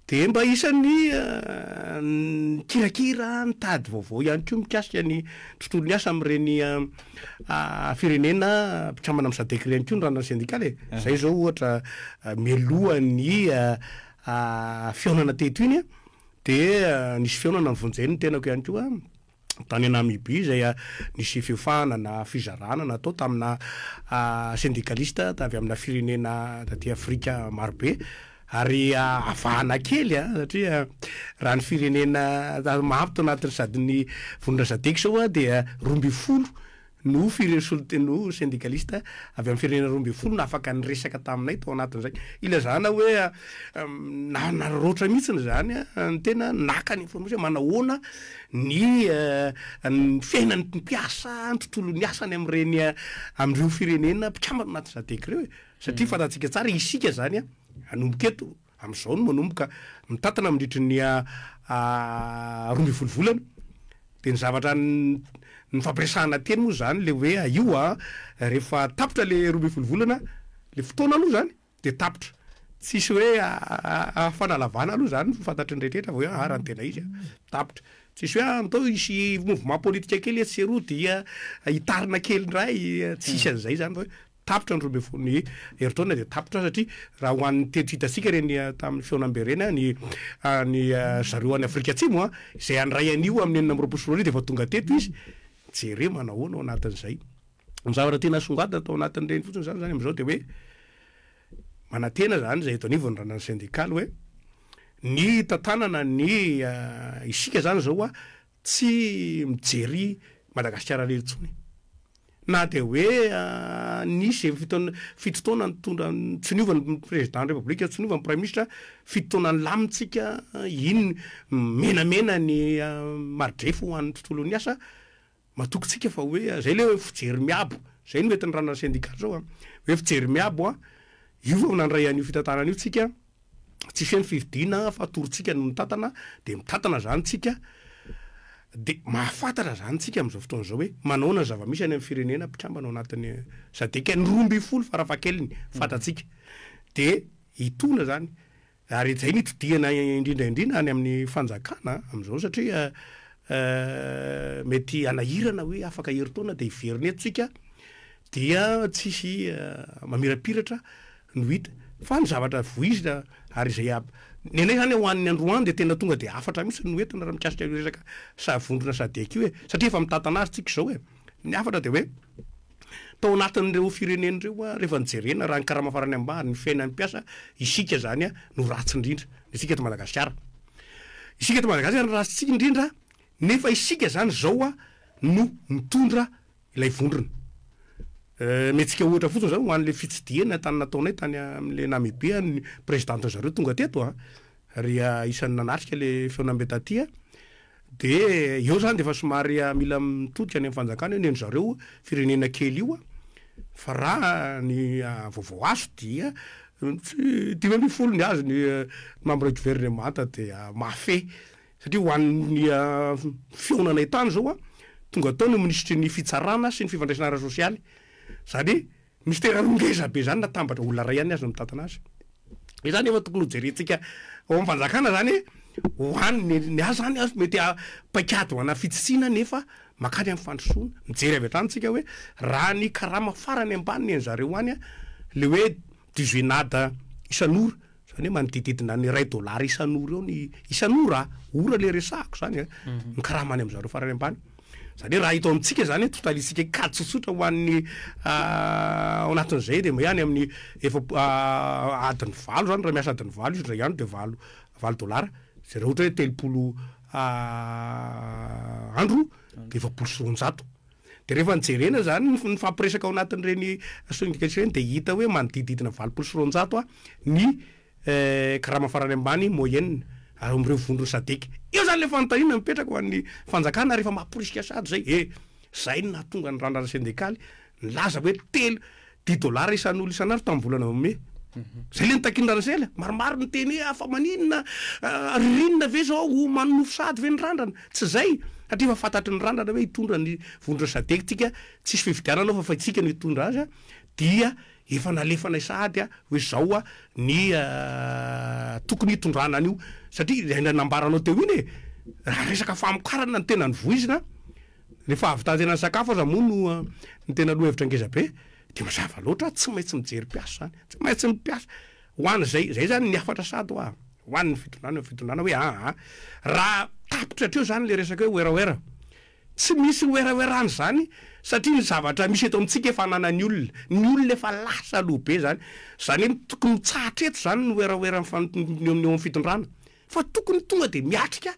Dia mba isan'ny nikirakira nitady vaovao ihany koa mikasika ny tontolon'ny asa amin'ireny firenena mpikambana amin'ny Sadec ireny koa ny randrana sendikaly e. Izay izao ohatra mialohan'ny fihaonana teto iny dia nisy fihaonana nivonjen'ny tenako ihany koa. tany Namibie izay nisy fiofahana na fizarana natao tamina sendikalista avy amina firenena taty Afrika marobe ary avahana kely satria raha ny firenena maro tao anatin'ny sady ny vondrona Sadec izao dia 12 no fire solonten no sendikalista avy amin'ny firenena 12 no afaka niresaka taminay tao anatin'izay. Ilazana hoe nanararaotra mihitsiny izany ny tena naka ny information manahoana ny ny fiainan'ny mpiasa, ny tontolon'ny asa any amin'ireny amin'ireo firenena mpikambana anaty Sadec ireo e. Satria fantatsika tsara isika izany hanomboka eto amin'izao no manomboka mitantana mandritry ny 12 volana dia ny zavatra nifampiresahana teny moa izany le hoe io a rehefa tapitra le 12 volana le fotoana aloha izany dia tapitra tsisy hoe fanalavana aloha izany no fantatry ny rehetra vao hoe ah raha ny tena izy a tapitra tsisy hoe andao hisy mouvement politika kely etsy sy eroa dia hitarina kely indray tsisy an'izay izany fa hoe Tapitra ny 12 ny herintaona dia tapitra satria raha ho an'ny teto hitantsika ireny tamin'ny fihaonambe ireny ny ny zareo any Afrika Atsimo izay handray an'io amin'ny 2026 dia efa tonga teto izy jereo manahoana ao anatin'izay. Ny zavatra tena asongadina tao anatin'ireny fotsiny izany izany amin'izao dia hoe manantena izany izay eto anivon'ny randrana sendikaly hoe ny tantanana ny isika izany izao tsy mijery Madagasikara irery intsony. Na dia hoe nisy izay fito fito taona nitondra tsy niova ny président ny république, tsy niova ny praiminisitra, fito taona nilamintsika iny menamena ny maridrefy ho an'ny tontolon'ny asa, matoky tsika fa hoe zay le hoe fijery miabo, zay no entin'ny randrana sendikaly zao an, hoe fijery miabo an, io vao nandray an'io fitantanana io tsika, tsy feno fifidiana fa torontsika no mitantana dia mitantana zany tsika de mahafantatra zany tsika amin'izao fotoana izao hoe manaona ny zava-misy any amin'ny firenena mpikambana ao anatin'ny Sadec ny 12 farafahakeliny fantatsika de hitondra zany ary izay no itodihana indrindra indrindra any amin'ny fanjakana amin'izao satria mety hanahirana hoe afaka herintaona de hiverina eto tsika dia tsisy mamirapiratra no hita fa ny zavatra voizina ary izay ab ny anay zany ho an'ny androany dia tena tonga dia hafatra mihitsy no entina raha mikasika io resaka sa vondrona sadec io e satria efa mitantana azy tsika izao e ny hafatra dia hoe tao anatin'ireo firenena ireo a rehefa nijerena raha ny karama farany ambany ny fiainan'ny mpiasa isika zany a no ratsy indrindra isika eto Madagasikara isika eto Madagasikara no ratsy indrindra nefa isika zany izao a no mitondra ilay vondrona. Omentsika ohatra fotsiny zao ho an'le fitsidihana tany nataonay tany amin'le Namibia ny présidente zareo tonga teto a, ry isan'ny nanatrika le fihaonambe taty a, de eo zany de efa somary mila mitodika any amin'ny fanjakana hoe neny zareo firenena kely io a, fa raha ny vaovao azo dia tsy 15 ny azy ny membre gouvernemanta dia mahafehy Satria ho an'ny fihaonanay tany izao an, tonga tao ny minisitry ny fitsarana sy ny fifandraisana ara-sosialy. Izany hoe mistera roa ngeza be izany natambatra, olona iray ihany aza no mitantana azy. Izany efa tokony hojerentsika ao amin'ny fanjakana izany hoe ho an'ny ny azy izany azo mety paikady ho ana fitsitsiana nefa mankany amin'ny fandrosoana. Mijery avy hatrany tsika hoe raha ny karama farany ambany ny an'zareo any an, le hoe 18 nada isan'ora, Zany hoe manodididina ny iray dolara isan'ora eo ny isan'ora a! Ora le resahako zany a! Ny karama any amin'zareo farany ambany. Zany hoe raha eto amintsika zany totalisika kajy tsotsotra ho an'ny ao anatin'izay de hoe any amin'ny efa adiny valo zany raha miasa adiny valo izy indray andro de valo valo dolara. Zay raha ohatra hoe 30 andro de 240. De rehefa nojerena zany ny nifampiresaka ao anatin'ireny syndicats ireny de hita hoe manodidididina 280 ny karama farany ambany moyenne ary amin'ireo vondron'ny Sadec. Eo zany le fanontaniana mipetraka ho an'ny fanjakana rehefa mamporisika sady zay e! Zay no nahatonga ny randrana sendikaly nilaza hoe telo dix dollars isan'olo isan'andro tamin'ny volana mey. Zay le nitakian'i Ranasela. Maromaro niteny hoe fa maninona ririnina ve zao manonofy sahady ve ny randrana? Tsy zay satria efa fantatry ny randrana hoe hitondra ny vondrona Sadec tsika, tsisy fifidianana ao fa fa itsika no hitondra azy dia. Efa nalefanay sahady hoe zao ny tokony hitondrana an'io satria ilay nambaranao teo iny e, raha resaka famokarana no tena novoizina, ny fahavitantena ny sakafo aza moa no no tena lohahevitra ngeza be, dia mazava loatra tsy maintsy mijery mpiasa izany, tsy maintsy mpiasa ho an'izay, izay izany ny hafatra sahady hoa, ho an'ny fitondrana, fitondrana hoe aa raha tapitra hatreo izany ilay resaka hoe werawera, Tsy misy werawera izany satria ny zavatra misy eto amintsika efa ananan'ny olona. Ny olona efa lasa aloha be izany. Izany hoe tokony mitsahatra eto izany ny werawera ny eo amin'ny fitondrana. Fa tokony tonga dia miatrika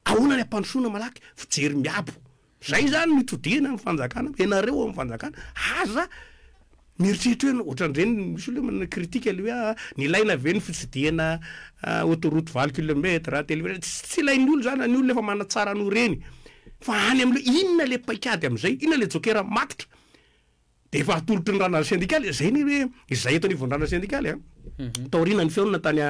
ahoana ny hampandrosoana malaky, fijery miabo. Izay izany no itodihana ny fanjakana, ianareo ao amin'ny fanjakana aza Mieritreritra hoe ohatran'ireny misy olona manana critique le hoe ah nilaina ve ny fitsidihana autoroute valo kilomètre telo tsy ilain'ny olona zany, ny olona efa manatsara an'io ireny fa any amin'le inona le paikady amin'izay, inona le jokera matotra de efa atolotry ny randrana sendikaly, zay ny hoe izay eto anivon'ny randrana sendikaly an, taoriana ny fihaonana tany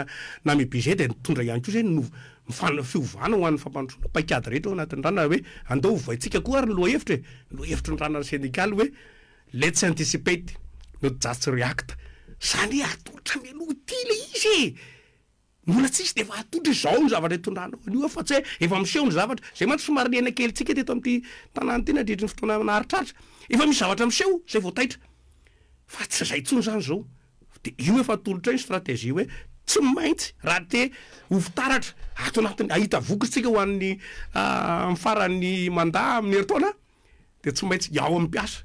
Namibie zay de nitondra ihany koa zay ny ny fiovana ho an'ny fampandrosoana paikady rehetra ao anatin'ny randrana hoe andao ovaintsika koa ary ny lohahevitra e, ny lohahevitry ny randrana sendikaly hoe Let's anticipate, not just react. Zany hoe atolotra mialoha ity le izy e! Mbola tsisy de efa atolotra izao ny zavatra itondranao an'io fa tsy hoe efa miseho ny zavatra. Zay mantsy somary niaina kelintsika teto amin'ity tanàna ity nandritry ny fotoana naharitraritra. Efa misy zavatra miseho zay vao taitra. Fa tsy zay intsony zany zao. De io efa atolotra io ny stratégie hoe tsy maintsy raha te ho fitaratra ato anatin'ny hahita vokatra tsika ho an'ny amin'ny faran'ny mandat amin'ny herintaona. dia tsy maintsy ao amin'ny mpiasa,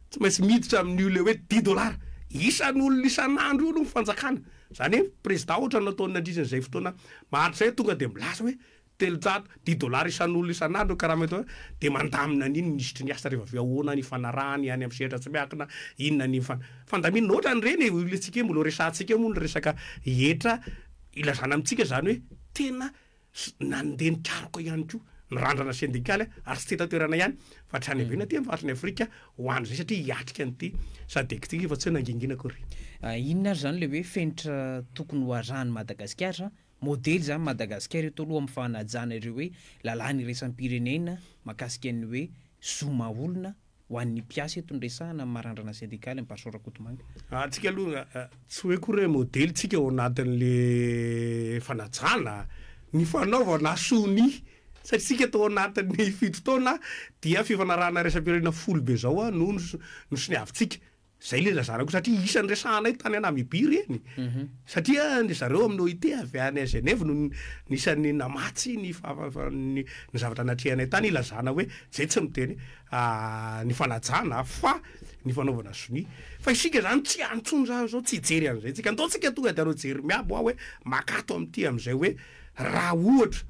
tsy maintsy miditra amin'io ilay hoe dix dollars isan'olona isan'andro io aloha ny fanjakana, izany hoe président ohatra no nataony nandritra izay fotoana maharitra izay tonga dia milaza hoe 300, dix dollars isan'olona isan'andro ny karama eto dia mandamina an'iny ny minisitry ny asa rehefa avy eo ahoana ny ifanarahany any amin'ny sehatra tsy miankina, inona ny fandaminana ohatran'ireny e, io ilay tsika mbola ho resahantsika eo moa ny resaka hetra ilazana amintsika izany hoe tena Nandeha nikaroka ihany koa ny randrana sendikaly ary tsy teto an-toerana ihany fa hatrany ivelany aty amin'ny faritry ny Afrika ho an'izay satria hiatrika an'ity Sadec ity fa tsy hoe nangingina akory. Inona ary izany ilay hoe fenitra tokony ho arahan'i Madagasikara? Modely izany Madagasikara eto aloha amin'ny fanajana ireo hoe lalàna iraisam-pirenena mahakasika ny hoe zo maha olona Ho an'ny mpiasa eto no resahana amin'ny maha randrana sendikaly an'i Barson Rakotomanga. Antsika aloha tsy hoe akory hoe modely tsika ao anatin'le fanajana ny fanaovana sonia satria tsika tao anatin'ny 7 taona dia fifanarahana iraisam-pirenena 10 be zao no nosoniavintsika. Zay le ilazana koa satria isan'ny resahanay tany Namibie ireny satria ry zareo amin'ny OIT avy any Genève no nisan'ny namatsy ny ny ny zavatra natrehanay tany ilazana hoe zay tsy miteny ny fanajana fa ny fanaovana sonia fa isika zany tsy any intsony zany zao tsy hijery an'izay tsika andao tsika tonga de anao jery miabo aho hoe makato amin'ity amin'izay hoe raha ohatra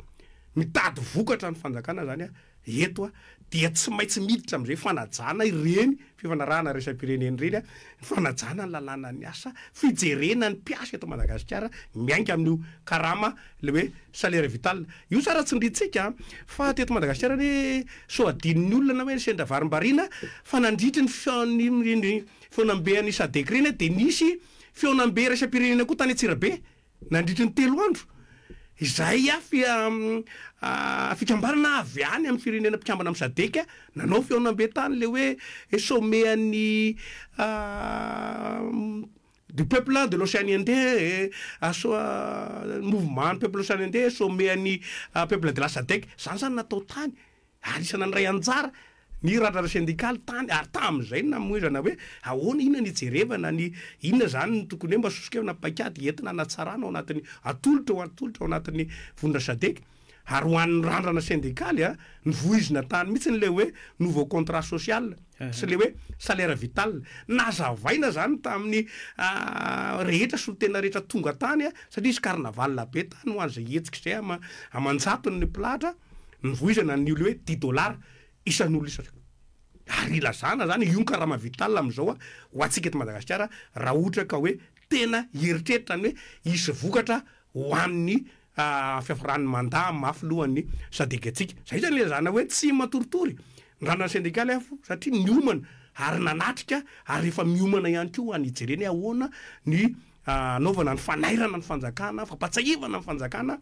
mitady vokatra ny fanjakana zany a Eto dia tsy maintsy miditra amin'izay fanajana ireny fifanarahana iraisam-pirenena ireny, ny fanajana ny lalànan'ny asa, fijerena ny mpiasa eto Madagasikara miainga amin'io karama ilay hoe salaire vital. Io tsara tsindrintsika fa teto Madagasikara anie sao adinon'ny olona na hoe sendra varimbariana fa nandritry ny fihaonambe an'ny Sadec ireny dia nisy fihaonambe iraisam-pirenena koa tany Antsirabe. Nandritry ny 3 andro, izay fikambanana avy any amin'ny firenena mpikambana amin'ny Sadec nanao fihaonambe tany ilay hoe sommet an'ny du peuple de l'Océan Indien, mouvement peuple l'Océan Indien, sommet an'ny peuple de la Sadec, izany izany natao tany. Ary isan'ny nandray anjara ny randrana sendikaly tany ary tamin'izay no namoizana hoe ahoana, inona ny hijerevana ny, inona izany no tokony hoe mba soso-kevitra na paikady entina hanatsarana ao anatin'ny, atolotra ho atolotra ao anatin'ny vondrona Sadec. Ary ho an'ny randrana sendikaly a, novoizina tany mihitsy ilay hoe nouveau contrat social sy ilay hoe salaire vital. Nazavaina izany tamin'ny rehetra, solontena rehetra tonga tany satria nisy carnaval be tany ho an'izay hetsika izay aman-jatony ny mpilahatra. Nivoizana ny olona hoe dix dollars isan'olona isan ary ilazana zany io ny karama vital amin'izao ho antsika eto Madagasikara raha ohatra ka hoe tena hieritreritra ny hoe hisy vokatra ho an'ny fiafaran'ny mandat amin'ny maha filohan'ny Sadec antsika. Zay zany ilazana hoe tsy matoritory ny randrana sendikaly aho satria niomana ary nanatrika ary efa miomana ihany koa ho an'ny hijerena hoe ahoana ny Anaovana ny fanairana ny fanjakana, fampatsiahivana ny fanjakana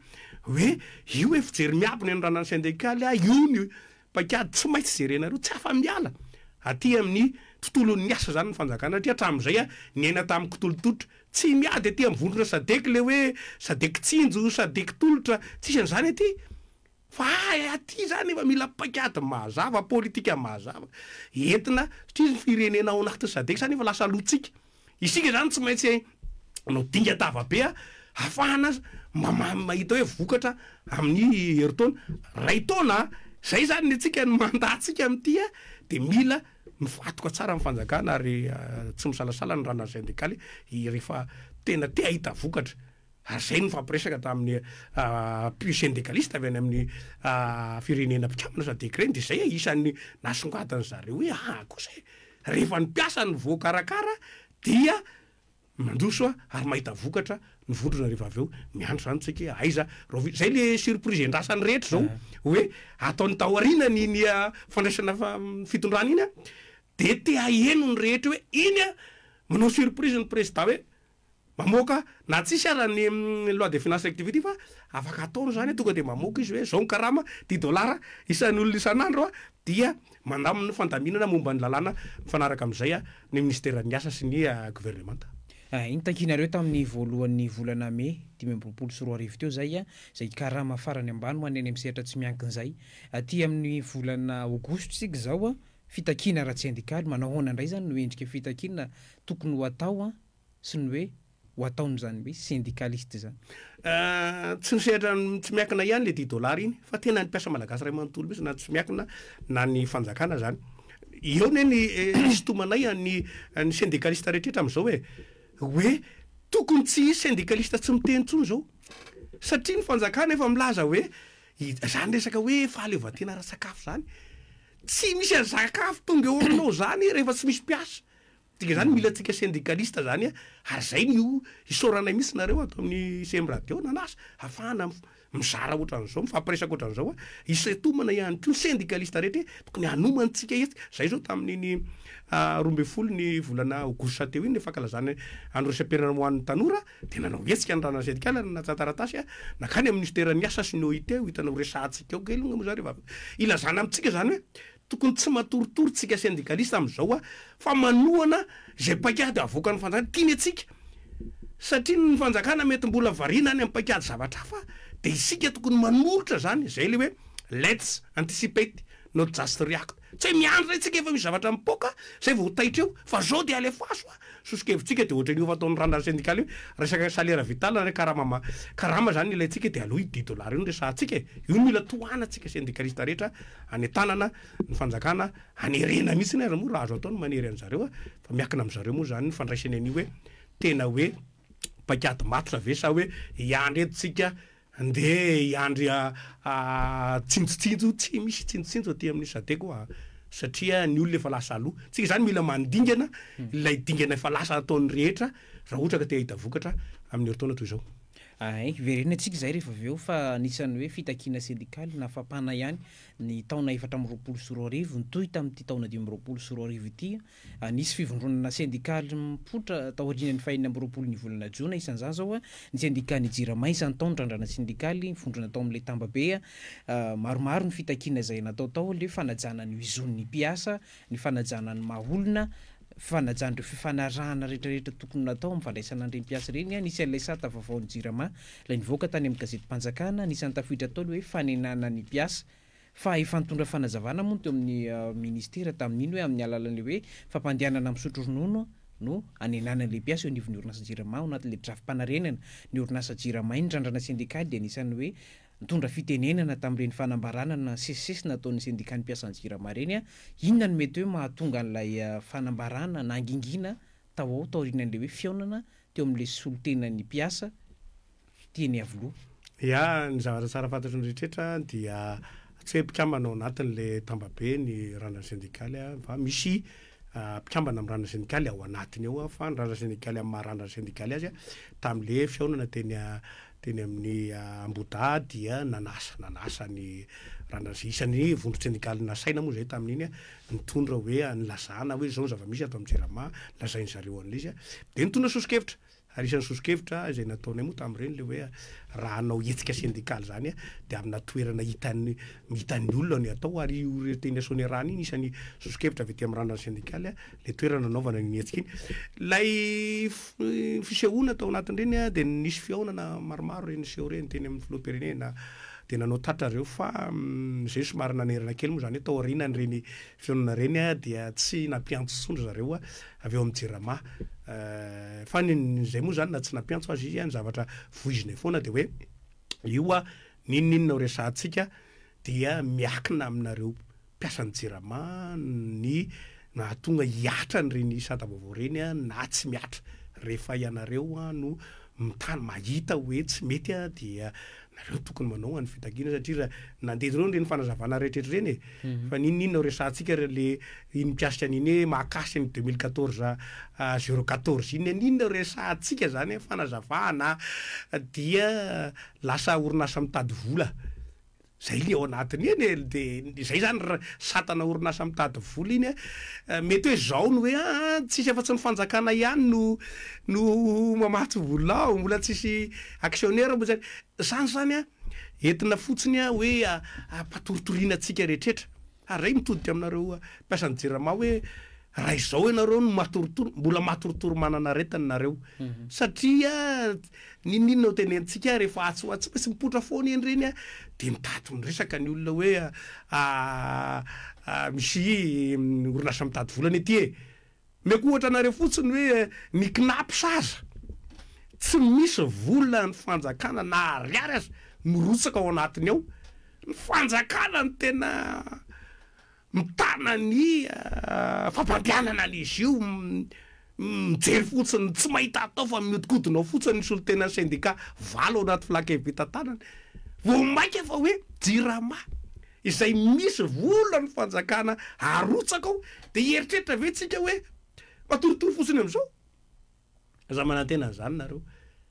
hoe io hoe fijery miabo ny an'ny randrana sendikaly, io ny paikady tsy maintsy jerenareo, tsy afa-miala. aty amin'ny tontolon'ny asa izany ny fanjakana satria hatramin'izay niaina tamin'ny kitolotolotra. Tsy miady aty amin'ny vondrona Sadec ilay hoe Sadec tsinjo, Sadec tolotra, tsisy an'izany aty. Fa aty izany efa mila paikady mazava, politika mazava entina satria ny firenena ao anatin'ny Sadec izany efa lasa alohantsika. Isika izany tsy maintsy hanao dingan-dava be ahafahana mahita hoe vokatra amin'ny herintaona. Iray taona, izay izany ny antsika, ny mandat-tsika amin'ity dia mila mifatoka tsara ny fanjakana ary tsy misalasala ny rànan'ny sendikaly rehefa tena te hahita vokatra. Ary izay no nifampiresaka tamin'ny mpi sendikalista avy any amin'ny firenena mpikambana Sadec ireny dia izay isan'ny nasongadin'ny zareo hoe aa kosa e! Rehefa ny mpiasa no voakarakara dia mandroso ary mahita vokatra ny vondrona rehefa avy eo. Miandry izany tsika hoe aiza rahoviana. Izay le surprise endrasan'ny rehetra izao hoe ataony taorianany iny fandraisana fitondrana iny dia te haheno ny rehetra hoe iny manao surprise ny prezida hoe Mamoaka na tsisy ara ny loi de finance rectificative fa afaka ataony zany tonga de mamoaka izy hoe zao ny karama dix dollars isan'olona isan'andro a dia mandamina fandaminana momba ny lalàna mifanaraka amin'izay ny minisiteran'ny asa sy ny governemanta. Iny takianareo tamin'ny voalohan'ny volana mey 2025 teo izay, izay karama farany ambany ho an'ny any amin'ny sehatra tsy miankina izay. Aty amin'ny volana aogositra isika izao, fitakiana ara-tsendikaly, manao ahoana indray izany no endrika fitakiana tokony ho atao sy ny hoe ho ataon'izany hoe syndicaliste izany. Tsy ny sehatra tsy miankina ihany le dix dollars iny fa tena ny mpiasa malagasy iray manontolo mihitsy na tsy miankina na ny fanjakana zany. Eo ne ny hisintomanay an'ny ny syndicaliste rehetra amin'izao e, hoe tokony tsy hisy syndicaliste tsy miteny intsony izao satria ny fanjakana efa milaza hoe izany resaka hoe fahaleovantena ara-tsakafo izany, tsy misy an'zakafo tonga eo aminao izany rehefa tsy misy mpiasa. Dikan'izany mila antsika syndicaliste zany ary zay no isaoranay mihitsy nareo ato amin'ny ICM radio nanasa afahana mizara ohatran'izao mifampiresaka ohatran'izao hisintomana ihany koa ny syndicaliste rehetra hoe tokony hanomantsika hetsika zay zao tamin'iny 12 ny volana aogositra teo iny ny fankalazana andro iraisam-pirenena ho an'ny tanora dia nanao hetsika ny randrana syndicale nanatsa taratasy nankany amin'ny ministeran'ny asa sy ny OIT ho hitanao resahantsika ao kely moa zany rehefa ilazana amintsika zany hoe Tokony tsy matoritory tsika syndikalista amizao a fa manohana izay paikady avoakan'ny fanjakana, tiany antsika satria ny fanjakana mety mbola variana any amin'ny paikady zavatra hafa dia isika tokony manolotra zany, zay le hoe let's anticipate not just react, tsy hoe miandry ndray tsika efa misy zavatra mipoaka zay vao taitra eo fa zao dia alefaso a, sosokevitsika dia ohatran'io fataon'ny randrana syndikaly io, resaka salaire vital na karama karama zany ilaintsika dia aleo io dix dollars io no resahantsika e, io no mila tohanantsika syndikalista rehetra any an-tanana ny fanjakana hanerena mihitsy aza moa raha azo atao ny manery an-jareo fa miankina amin-jareo moa zany ny fandraisany an'io hoe tena hoe paikady matotra ve sa hoe hiandry eto tsika ndeha hiandry tsinjotsinjo, tsy misy tsinjotsinjo aty amin'ny Sadec hoa satria ny olona efa lasa aloha, tsika zany mila mandingana ilay dingana efa lasa ataon'ny rehetra raha ohatra ka te hahita vokatra amin'ny herintaona toy izao. Ay, hiverena antsika izay rehefa avy eo fa anisan'ny hoe fitakiana sendikaly nafapana ihany ny taona 2024 nitohy tamin'ity taona 2025 ity. Nisy fivondronana sendikaly mipoitra taorian'ny faha-26 ny volana jona, isan'izany izao ny sendikan'ny Jirama isan'ny taona, Randrana sendikaly nivondrona tao amin'ilay tambabe. Maromaro ny fitakiana izay natao tao, ilay fanajana ny zon'ny mpiasa, ny fanajana ny maha olona, Fanajana ireo fifanarahana rehetrarehetra tokony natao amin'ny fandraisana an'ireny mpiasa ireny. Nisy an'ilay sata vaovaon'ny Jirama, ilay nivoaka tany amin'ny gazetim-panjakana. Anisan'ny tafiditra tao ilay hoe fanenana ny mpiasa. Fa efa nitondra fanazavana moa ny teo amin'ny minisitera tamin'iny hoe amin'ny alalan'ilay hoe fampandehanana misotro ronono no hanenana an'ilay mpiasa eo anivon'ny orinasa Jirama ao anatin'ilay drafi-panarenana ny orinasa Jirama iny. Ny randrana sendikaly dia anisan'ny hoe Nitondra fitenenana tamin'ireny fanambarana nasesisesy nataon'ny sendikan'ny mpiasan'ny Jirama ireny. Inona no mety hoe mahatonga an'ilay fanambarana nangingina tao ao taorian'ilay hoe fihaonana teo amin'ilay solontenan'ny mpiasa teny Iavoloha? Ya, ny zavatra tsara fantatry ny rehetra dia tsy hoe mpikambana ao anatin'ilay tambabe ny randrana sendikaly fa misy mpikambana amin'ny randrana sendikaly ao anatiny ao fa ny randrana sendikaly amin'ny maha randrana sendikaly azy tamin'ilay fihaonana teny Teny amin'ny Ambohidahy dia nanasa, nanasa ny randrana izay isan'ny vondron-tsendikaly nasaina moa izay tamin'iny, nitondra hoe nilazana hoe izao ny zava-misy ato amin'ny Jirama, lazain'ny zareo an'ilay izy. Dia nitondra soso-kevitra, ary isan'ny soso-kevitra izay nataonay moa tamin'ireny ilay hoe raha hanao hetsika sendikaly izany dia amina toerana hitan'ny hitan'ny olona no atao ary io teny Soanierana iny isan'ny soso-kevitra avy aty amin'ny randrana sendikaly ilay toerana nanaovana iny hetsika iny. Ilay fisehoana tao anatin'ireny dia nisy fihaonana maromaro ireny niseho ireny teny amin'ny filoham-pirenena dia nanao tatra ireo fa izay somary nanerana kely moa izany hoe tao aorianan'ireny fihaonana ireny dia tsy nampiantso intsony ry zareo avy eo amin'ny Jirama fa ny izay moa izany na tsy nampiantso aza izy ny zavatra voizinay foana dia hoe io n'inon'inona ho resahantsika dia miakina aminareo mpiasan'ny Jirama ny nahatonga hihatra an'ireny sata vaovao ireny na tsy mihatra. Rehefa ianareo no mitany mahita hoe tsy mety dia nareo tokony manao an'ny fitakiana satria raha nandeha ireo ireny fanazavana rehetra ireny e. Fa n'inon'inona ho resahantsika ry le iny mikasika an'iny hoe mahakasika ny 2014 014 iny, n'inona ho resahantsika zany fanazavana dia lasa orinasa mitady vola. Zay le ao anatiny eny e, de zay zany ra satana orinasa mitady vola iny a, mety hoe zao no hoe aa tsisy afa-tsy ny fanjakana ihany no no mamatsy vola ao, mbola tsisy actionnaire moa zany, zany zany a entina fotsiny a hoe ampatoritoriana antsika rehetretra, ary zay mitodika aminareo mpiasan'ny jirama hoe raha izao ianareo no matoritory, mbola matoritory manana aretina nareo satria N'inon'inona ho tenenitsika rehefa atsy ho atsy tsy maintsy mipoitra foana eny ireny a, dia mitady miresaka ny olona hoe misy orinasa mitady vola anie aty e! Omeko ohatra anareo fotsiny hoe ny Cnaps aza tsy misy vola ny fanjakana na ariary aza mirotsaka ao anatiny ao, ny fanjakana no tena Mitana ny fampandehanana an'izy io, mijery fotsiny, tsy mahita atao fa mihodinkodina ao fotsiny ny solontenan'ny sendika valo ao anaty filan-kevi-pitantanana. Vao mainka fa hoe Jirama izay misy volan'ny fanjakana arotsaka ao dia hieritreritra ve tsika hoe matoritory fotsiny amin'izao? Aza manantena an'izany nareo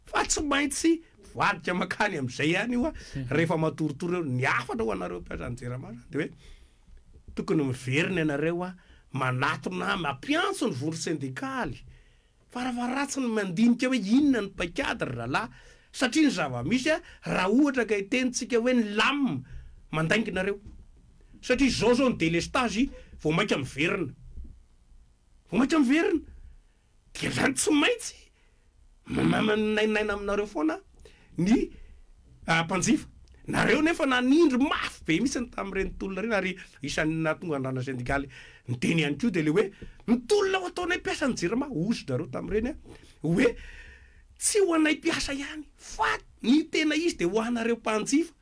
fa tsy maintsy mivadika mankany amin'izay ihany io rehefa matoritory eo. Ny hafatra ho anareo mpiasan'ny Jirama zany dia hoe tokony miverina ianareo manatona mampiantso ny vondron-tsendikaly farafaharatsiny mandinika hoe inona ny paikady ry zalahy satria ny zava-misy raha ohatra ka hiteny tsika hoe ny lam mandainga nareo satria izao zao ny delestazy vao mainka miverina vao mainka miverina Dia zany tsy maintsy manainaina aminareo foana ny mpanjifa. Nareo nefa nanindry mafy be mihitsy tamin'ireny tolona ireny ary isan'ny nahatonga ny randra sendikaly niteny ihany koa dia ilay hoe ny tolona ho ataonay mpiasan'ny jirama, hozy nareo tamin'ireny hoe tsy ho anay mpiasa ihany fa ny tena izy dia ho anareo mpanjifa.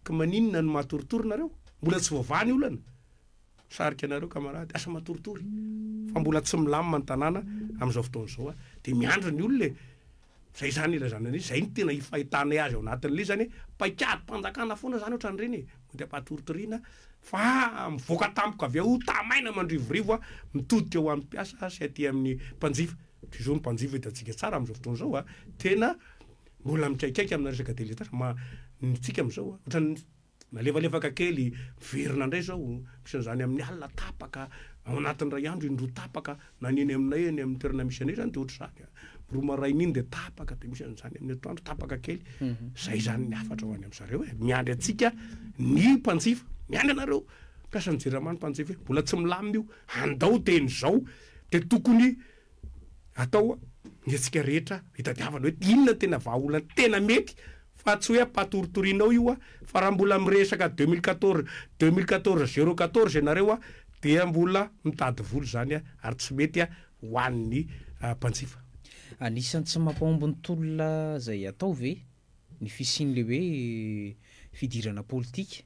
Ka maninona no matoritory nareo? Mbola tsy voavaha ny olana. Sarika anareo camarade, asa matoritory fa mbola tsy milamina ny tanàna amin'izao fotoana izao a! Dia miandry ny olona e! Zay zany ilazana an'izy, zay no tena fahitanay azy ao anatin'ilay izy zany hoe paik'adim-panjakana foana zany ohatran'ireny e! Mody ampatoritoriana fa mivoaka tampoka avy eo tamaina mandrivorivo a, mitodika ho an'ny mpiasa sy aty amin'ny mpanjifa, satria zao ny mpanjifa hitantsika tsara amin'izao fotoana izao a, tena mbola mikaikaika amina resaka délestage, ma- ny tsika amin'izao a, ohatran'ny. Nalefalefaka kely, miverina indray izao, misy an'izany amin'ny alina tapaka, ao anatin'ny iray andro indroa tapaka, na ny eny aminay eny amin'ny toerana misy anay izany dia ohatr'izany, roa maraina iny dia tapaka, dia misy an'izany amin'ny atoandro tapaka kely, izay izany ny hafatra ho any amin-dry zareo e, miandry antsika ny mpanjifa, miandry anareo mpiasan'ny jirama ny mpanjifa e, mbola tsy milamina io, andao teny izao dia tokony atao ny hetsika rehetra hitadiavana hoe inona tena vahaolana tena mety fa tsy hoe ampatoritorianao io fa raha mbola miresaka 2014 2014 014 ianareo dia mbola mitady vola izany ary tsy mety ho an'ny mpanjifa. Anisan'ny tsy mampahomby ny tolona izay atao ve ny fisian'ilay hoe fidirana politika?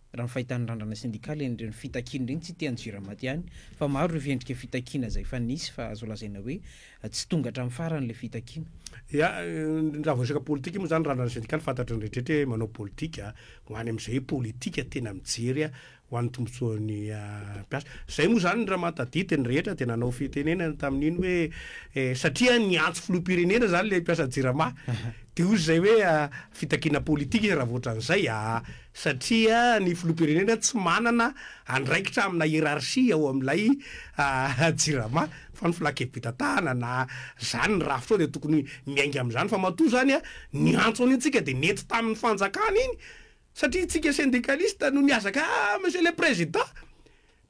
Raha ny fahitan'ny Randrana sendikaly an'ireny fitakiana ireny, tsy ity an'i Jiramaty ihany, fa maro ireo fiendrika fitakiana izay efa nisy fa azo lazaina hoe tsy tonga hatramin'ny farany ilay fitakiana. Ya, raha vao resaka politika moa izany Randrana sendikaly fantatry ny rehetra rehetra hoe manao politika, ho any amin'izay politika tena mijery ho an'ny tombotsoan'ny mpiasa. Izay moa izany raha mahatadidy ny rehetra dia nanao fitenenana tamin'iny hoe satria niantso filoham-pirenena izany ilay mpiasa Jirama. Dia hoy izay hoe fitakiana politika izy raha vao ohatran'izay aa! Satria ny filoham-pirenena tsy manana andraikitra amina hiérarchie ao amin'ilay Jirama fa ny filan-kevi-pitantanana na izany ny rafitra ao dia tokony miainga amin'izany fa matoa izany niantso an'iny tsika dia nety tamin'ny fanjakana iny satria tsika syndicaliste no niazaka ah monsieur le président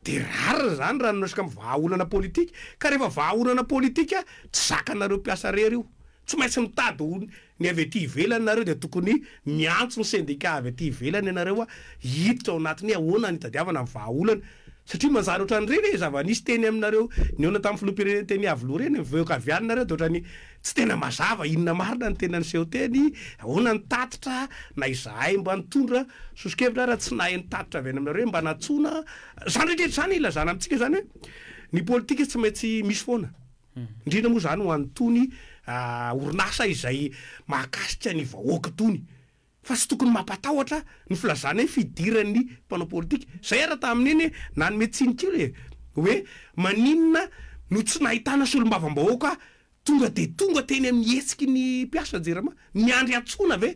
Dia rariny izany raha ny resaka vahaolana politika, ka rehefa vahaolana politika tsy zakanareo mpiasa irery io, tsy maintsy mitady ho ny avy aty ivelany nareo dia tokony miantso ny syndicat avy aty ivelany ianareo hiditra ao anatin'ny hoe ahoana ny hitadiavana ny vahaolana, satria manjary ohatran'ireny e, zava-nisy teny aminareo nihaona tamin'ny filoham-pirenena teny Iavoloha ireny, mivoaka avy any nareo dia ohatran'ny Tsy tena mazava inona marina ny tena niseho teny, ahoana ny tatitra, na izahay mba nitondra soso-kevitra ara tsy nahay ny tatitra avy any aminareo hoe mba nantsoina, izany rehetra rehetra izany ilazana amintsika izany hoe ny politika tsy maintsy misy foana, indrindra moa izany ho an'itony orinasa izay mahakasika ny vahoaka itony. Fa tsy tokony mampatahotra ny filazana hoe fidiran'ny mpanao politika. Izay ara tamin'iny nanome tsiny kely e, hoe maninona no tsy nahitana solombavambahoaka tonga dia tonga teny amin'ny hetsiky ny mpiasa Jirama. Miandry antsoina ve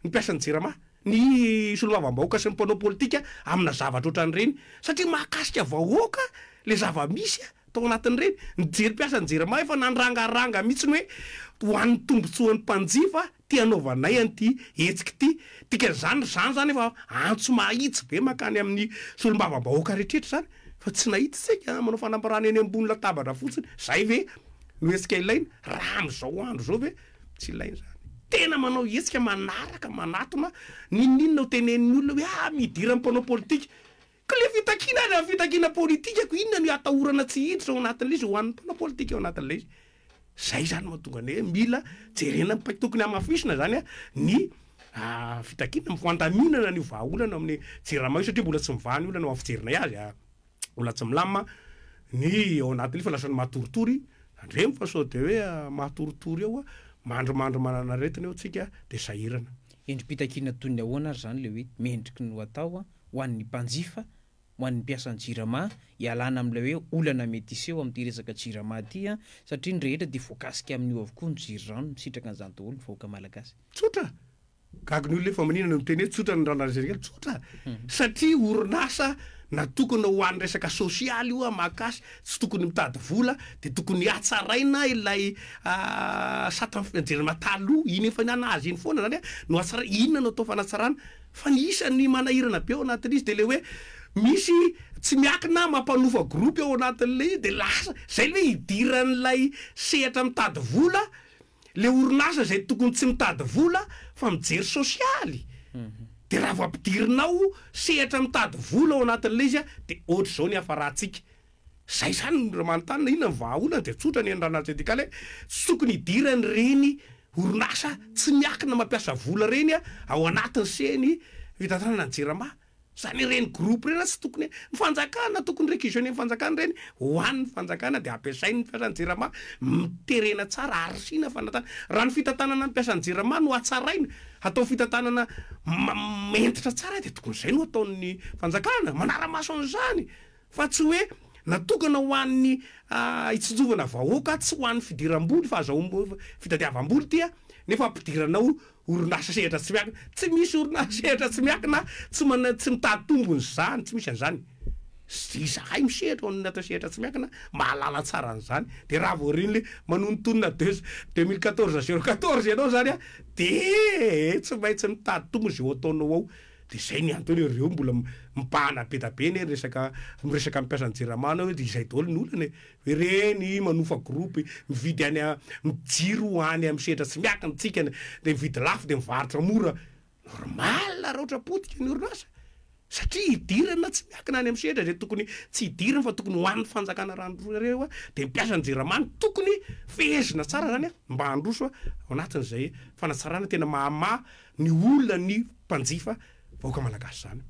ny mpiasan'ny Jirama, ny solombavambahoaka sy ny mpanao politika amina zavatra ohatran'ireny? Satria mahakasika vahoaka ilay zava-misy a! Tao anatin'ireny, nijery mpiasan'ny Jirama efa nandrangaranga mihitsy ny hoe ho an'ny tombotsoan'ny mpanjifa Ty anaovanay an'ity hetsika ity. Dikan'izany ry zany zany efa antso mahitsy be mankany amin'ny solombavambahoaka rehetrretra zany fa tsy nahita isika manao fanambarana eny ambony latabatra fotsiny. Zay ve no hetsika ilaina? Raha amin'izao andro izao ve? Tsy ilaina izany. Tena manao hetsika manaraka, manatona, n'inon'inona ho tenenin'ny olona hoe ah midira amin'ny mpanao politika. Ka le fitakiana ary amin'ny fitakiana politika ko inona no atahorana tsy hiditra ao anatin'ilay izy ho an'ny mpanao politika ao anatin'ilay izy. Zay zany mahatonga ny hoe mila jerena ny tokony hamafisina zany ny fitakiana ny fandaminana an'io vahaolana amin'ny jirama io satria mbola tsy mivaha ny olana ho amin'ny fijerinay azy mbola tsy milamina ny ao anatin'io fa lasa ny matoritory andremo fa sao de hoe matoritory eo mandrimandry manana aretina eo tsika de sahirana. Endri-pitakiana toy ny ahoana ary zany le hoe mendriky ny ho atao ho an'ny mpanjifa, ho an'ny mpiasan'ny Jirama, hialana amin'ilay hoe olana mety hiseho amin'ity resaka Jirama ity an, satria ny rehetra dia voakasika amin'io avokoa, ny jiro rano, misitraka an'izany daholo ny vahoaka malagasy. Tsotra! Gaga ny olona hoe fa maninona no miteny hoe tsotra ny raharaha Sénégal? Tsotra! Satria orinasa natokana ho an'ny resaka sosialy io mahakasy, tsy tokony mitady vola, dia tokony hatsaraina ilay sata Jirama taloha, iny efa nanazy iny foana zany no hatsaraina, inona no atao fanatsarana? Fa ny isan'ny manahirana be ao anatin'izy dia ilay hoe misy tsy miakina mampanofa groupe ao anatin'ilay izy dia lasa izay ilay hoe idiran'ilay sehatra mitady vola, ilay orinasa izay tokony tsy mitady vola fa mijery sosialy. Dia raha vao ampidirinao sehatra mitady vola ao anatin'ilay izy dia ohatr'izao ny hiafarantsika. Zay zany no raha manontany na inona ny vahaolana dia tsotra ny an'ny Ranala Syndicale hoe tsy tokony hidiran'ireny orinasa tsy miakina mampiasa vola ireny ao anatin'ny seny fitantanana ny Jirama. Zany ireny groupe ireny tsy tokony, ny fanjakana tokony requisitionner ny fanjakana ireny ho an'ny fanjakana dia ampiasain'ny mpiasan'ny Jirama, terena tsara arisiana fanatana. Raha ny fitantanana ny mpiasan'ny Jirama no hatsaraina, atao fitantanana hentitra tsara dia tokony izay no ataon'ny fanjakana, manara-maso an'izany. Fa tsy hoe natokana ho an'ny hitsinjovana vahoaka, tsy ho an'ny fidiram-bola, fahazahoam-bola, fitadiavam-bola ity nefa ampidiranao orinasa sehatra tsy miankina. Tsy misy orinasa sehatra tsy miankina tsy mana, tsy mitady tombony izany, tsy misy an'izany. Izahay misehatra ao anatin'ny sehatra tsy miankina mahalala tsara an'izany. Dia raha vao ireny le manonontonona deux, 2014 014 ianao izany an, dia tsy maintsy mitady tombony izay ho ataonao ao. De zay ny antony hoe reo mbola mibahana be da be anie resaka miresaka amin'ny mpiasan'ny jirama anao hoe de izay daholo ny olana e, hoe reny manofa groupe, mividy any a mijiro any amin'ny sehatra tsy miankina tsika de mividy lafo de mivarotra mora, normal raha ohatra potika ny orinasa satria idirana tsy miankina any amin'ny sehatra zay tokony tsy idirana fa tokony ho an'ny fanjakana rano reo a, de ny mpiasan'ny jirama no tokony fehezina tsara zany a mba handroso ao anatin'izay fanatsarana tena mahamaha ny olona ny mpanjifa vahoaka malagasy zany.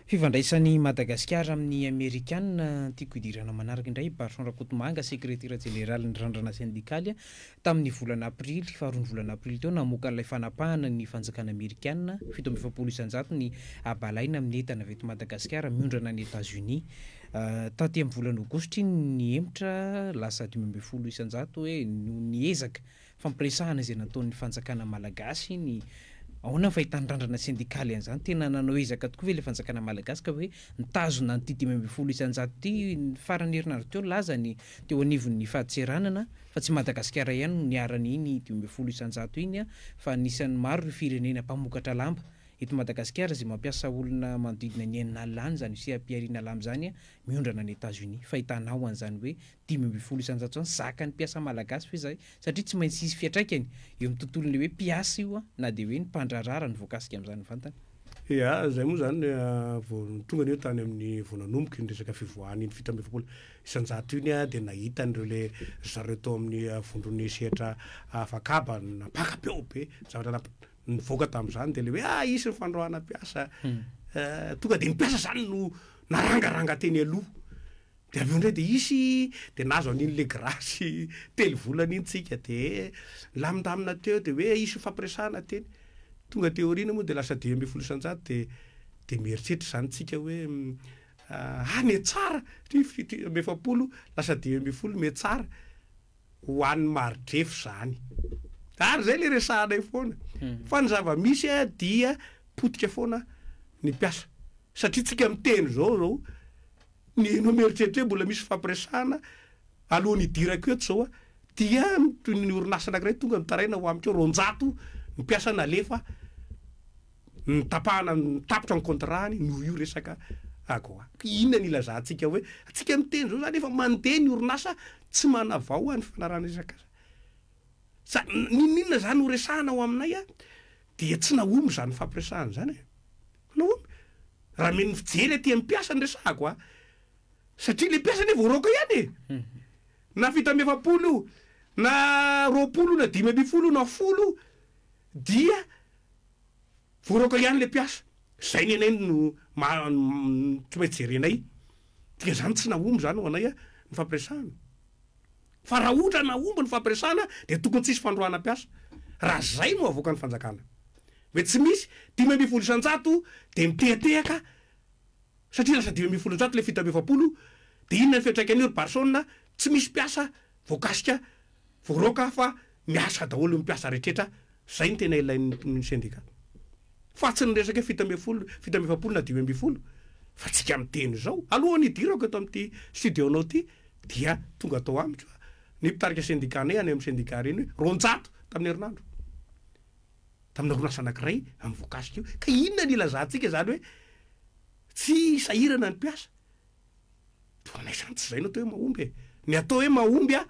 Fifandraisan'i Madagasikara amin'ny Amerikana, tiako hidirana manaraka indray i Barson Rakotomanga, sekretera jeneralin'ny Randrana Sendikaly, tamin'ny volana aprily, faharoan'ny volana aprily teo, namoaka an'ilay fanapahana ny fanjakana amerikana, 47% ny habalaina amin'ny entana avy eto Madagasikara miondrana any Etats-Unis. Taty amin'ny volana aogositra iny nihemotra, lasa 15% hoe noho ny ezaka Fampiresahana izay nataon'ny fanjakana malagasy ny Ahoana ny fahitan'ny randrana sendikaly an'izany? Tena nanao ezaka tokoa ve ilay fanjakana malagasy ka hoe nitazona an'ity 15% ity? Ny faran'ny herinandro teo nilaza ny teo anivon'ny fadintseranana fa tsy Madagasikara ihany no niharan'iny 15% iny fa anisan'ny maro ireo firenena mpamokatra lamba eto Madagasikara izay mampiasa olona manodidina ny 60 any izany seha-pihariana lamba izany miondrana any Etats-Unis. Fahitanao an'izany hoe 15% izany zakan'ny mpiasa malagasy ve izay? Satria tsy maintsy hisy fiantraikany eo amin'ny tontolon'ilay hoe mpiasa io na dia hoe ny mpandraharaha raha ny voakasika amin'izany mivantana. Ia, izay moa izany vao tonga anie tany amin'ny vao nanomboka iny resaka fivoahana iny 47% iny dia nahita an'ireo ilay ry zareo tao amin'ny vondron'ny sehatra afakaba nampaka-peo be, zavatra nivoaka tamin'izany dia ilay hoe ah hisy ny fandroahana mpiasa, tonga dia ny mpiasa izany no narangaranga teny aloha. De avy eo indray de hisy de nahazo an'iny le grâce telo volana iny tsika de nilamindamina teo de hoe hisy fifampiresahana teny. Tonga aty aoriana moa de lasa 15% de de mieritreritra zany tsika hoe ah nihatsara satria 47 lasa 15 mihatsara ho an'ny mari-drefy zany. Ary zay le resahanay foana. Fa ny zava-misy dia potika foana ny mpiasa. Satria tsika miteny zao zao Ny enao mieritreritra hoe mbola misy fifampiresahana alohan'ny hidirako eto zao dia toy ny orinasa anakiray tonga mitaraina ho amiko 200 ny mpiasa nalefa nitapahana nitapitra ny contrat-ny noho io resaka AGOA. Inona ny ilazantsika hoe antsika miteny zao zany efa mandeha ny orinasa tsy manavao ny fanarahana resaka sa n'inon'inona zany ho resahana ao aminay dia tsy nahomby zany fifampiresahana zany e. Nahomby. Raha mino fijery aty amin'ny mpiasa no resahako a! Satria le mpiasa anie voaroaka ihany e! Na 47 io, na 20 io, na 15 io, na 10 io, dia voaroaka ihany le mpiasa. Zay ny anay no ma- tsy maintsy jerenay. Dia zany tsy nahomby zany ho anay ny fampiresahana. Fa raha ohatra nahomby ny fampiresahana dia tokony tsy hisy fandroahana mpiasa. Raha zay no avoakan'ny fanjakana. Hoe tsy misy, 15% dia mitehatehaka satria lasa 115 ilay 47 dia inona ny fiantraikan'io ry Barson tsy misy mpiasa voakasika voaroaka fa miasa daholo ny mpiasa rehetrretra, zay no tena ilain'ny syndicat fa tsy ny resaka hoe 17, 47 na 15 fa tsika miteny izao. Alohan'ny hidirako eto amin'ity studio-nao ity dia tonga tao amiko ny mpitarika syndicat-nay any amin'ny syndicat ireny hoe 200 tamin'ny herinandro. Tamina orinasa anankiray amin'ny voakasika io. Ka inona no ilazantsika izany hoe tsy sahirana ny mpiasa? Toa anay izany tsy izay no atao hoe mahomby e. Ny atao hoe mahomby a,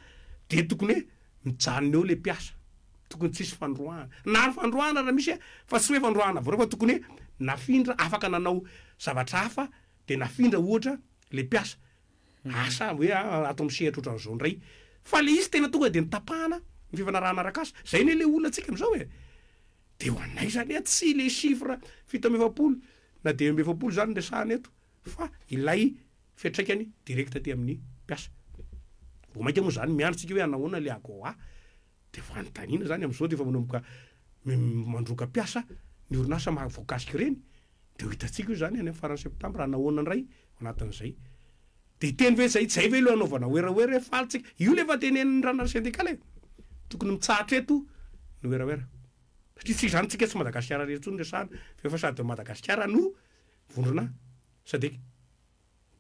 dia tokony hoe mijanona eo ilay mpiasa. Tokony tsisy fandroahana. Na ny fandroahana raha misy a, fa tsy hoe fandroahana voaroaka fa tokony hoe nafindra, afaka nanao zavatra hafa dia nafindra ohatra ilay mpiasa. Asa hoe ato amin'ny sehatra ohatran'izao indray. Fa ilay izy tena tonga dia notapahana ny fifanarahana arak'asa. Izay anie ilay olantsika amin'izao e. Dia ho anay izany a, tsy ilay chiffre 47 na 45 izany no resahana eto fa ilay fiantraikany direct aty amin'ny mpiasa. Vao mainka moa izany miandry tsika hoe hanahoana ilay AGOA. Dia fanontaniana izany amin'izao dia efa manomboka mandroaka mpiasa ny orinasa voakasika ireny. Dia ho hitantsika io izany any amin'ny faran'ny septambra hanahoana indray ao anatin'izay. Dia hiteny ve izay, izay ve ilay hanaovana werawera hoe faly tsika. Io ilay efa tenenin'ny randrana sendikaly e. Tokony mitsahatra eto ny werawera. Satria tsy izany tsika tsy Madagasikara irery intsony resahana fa efa sady Madagasikara no vondrona sadec.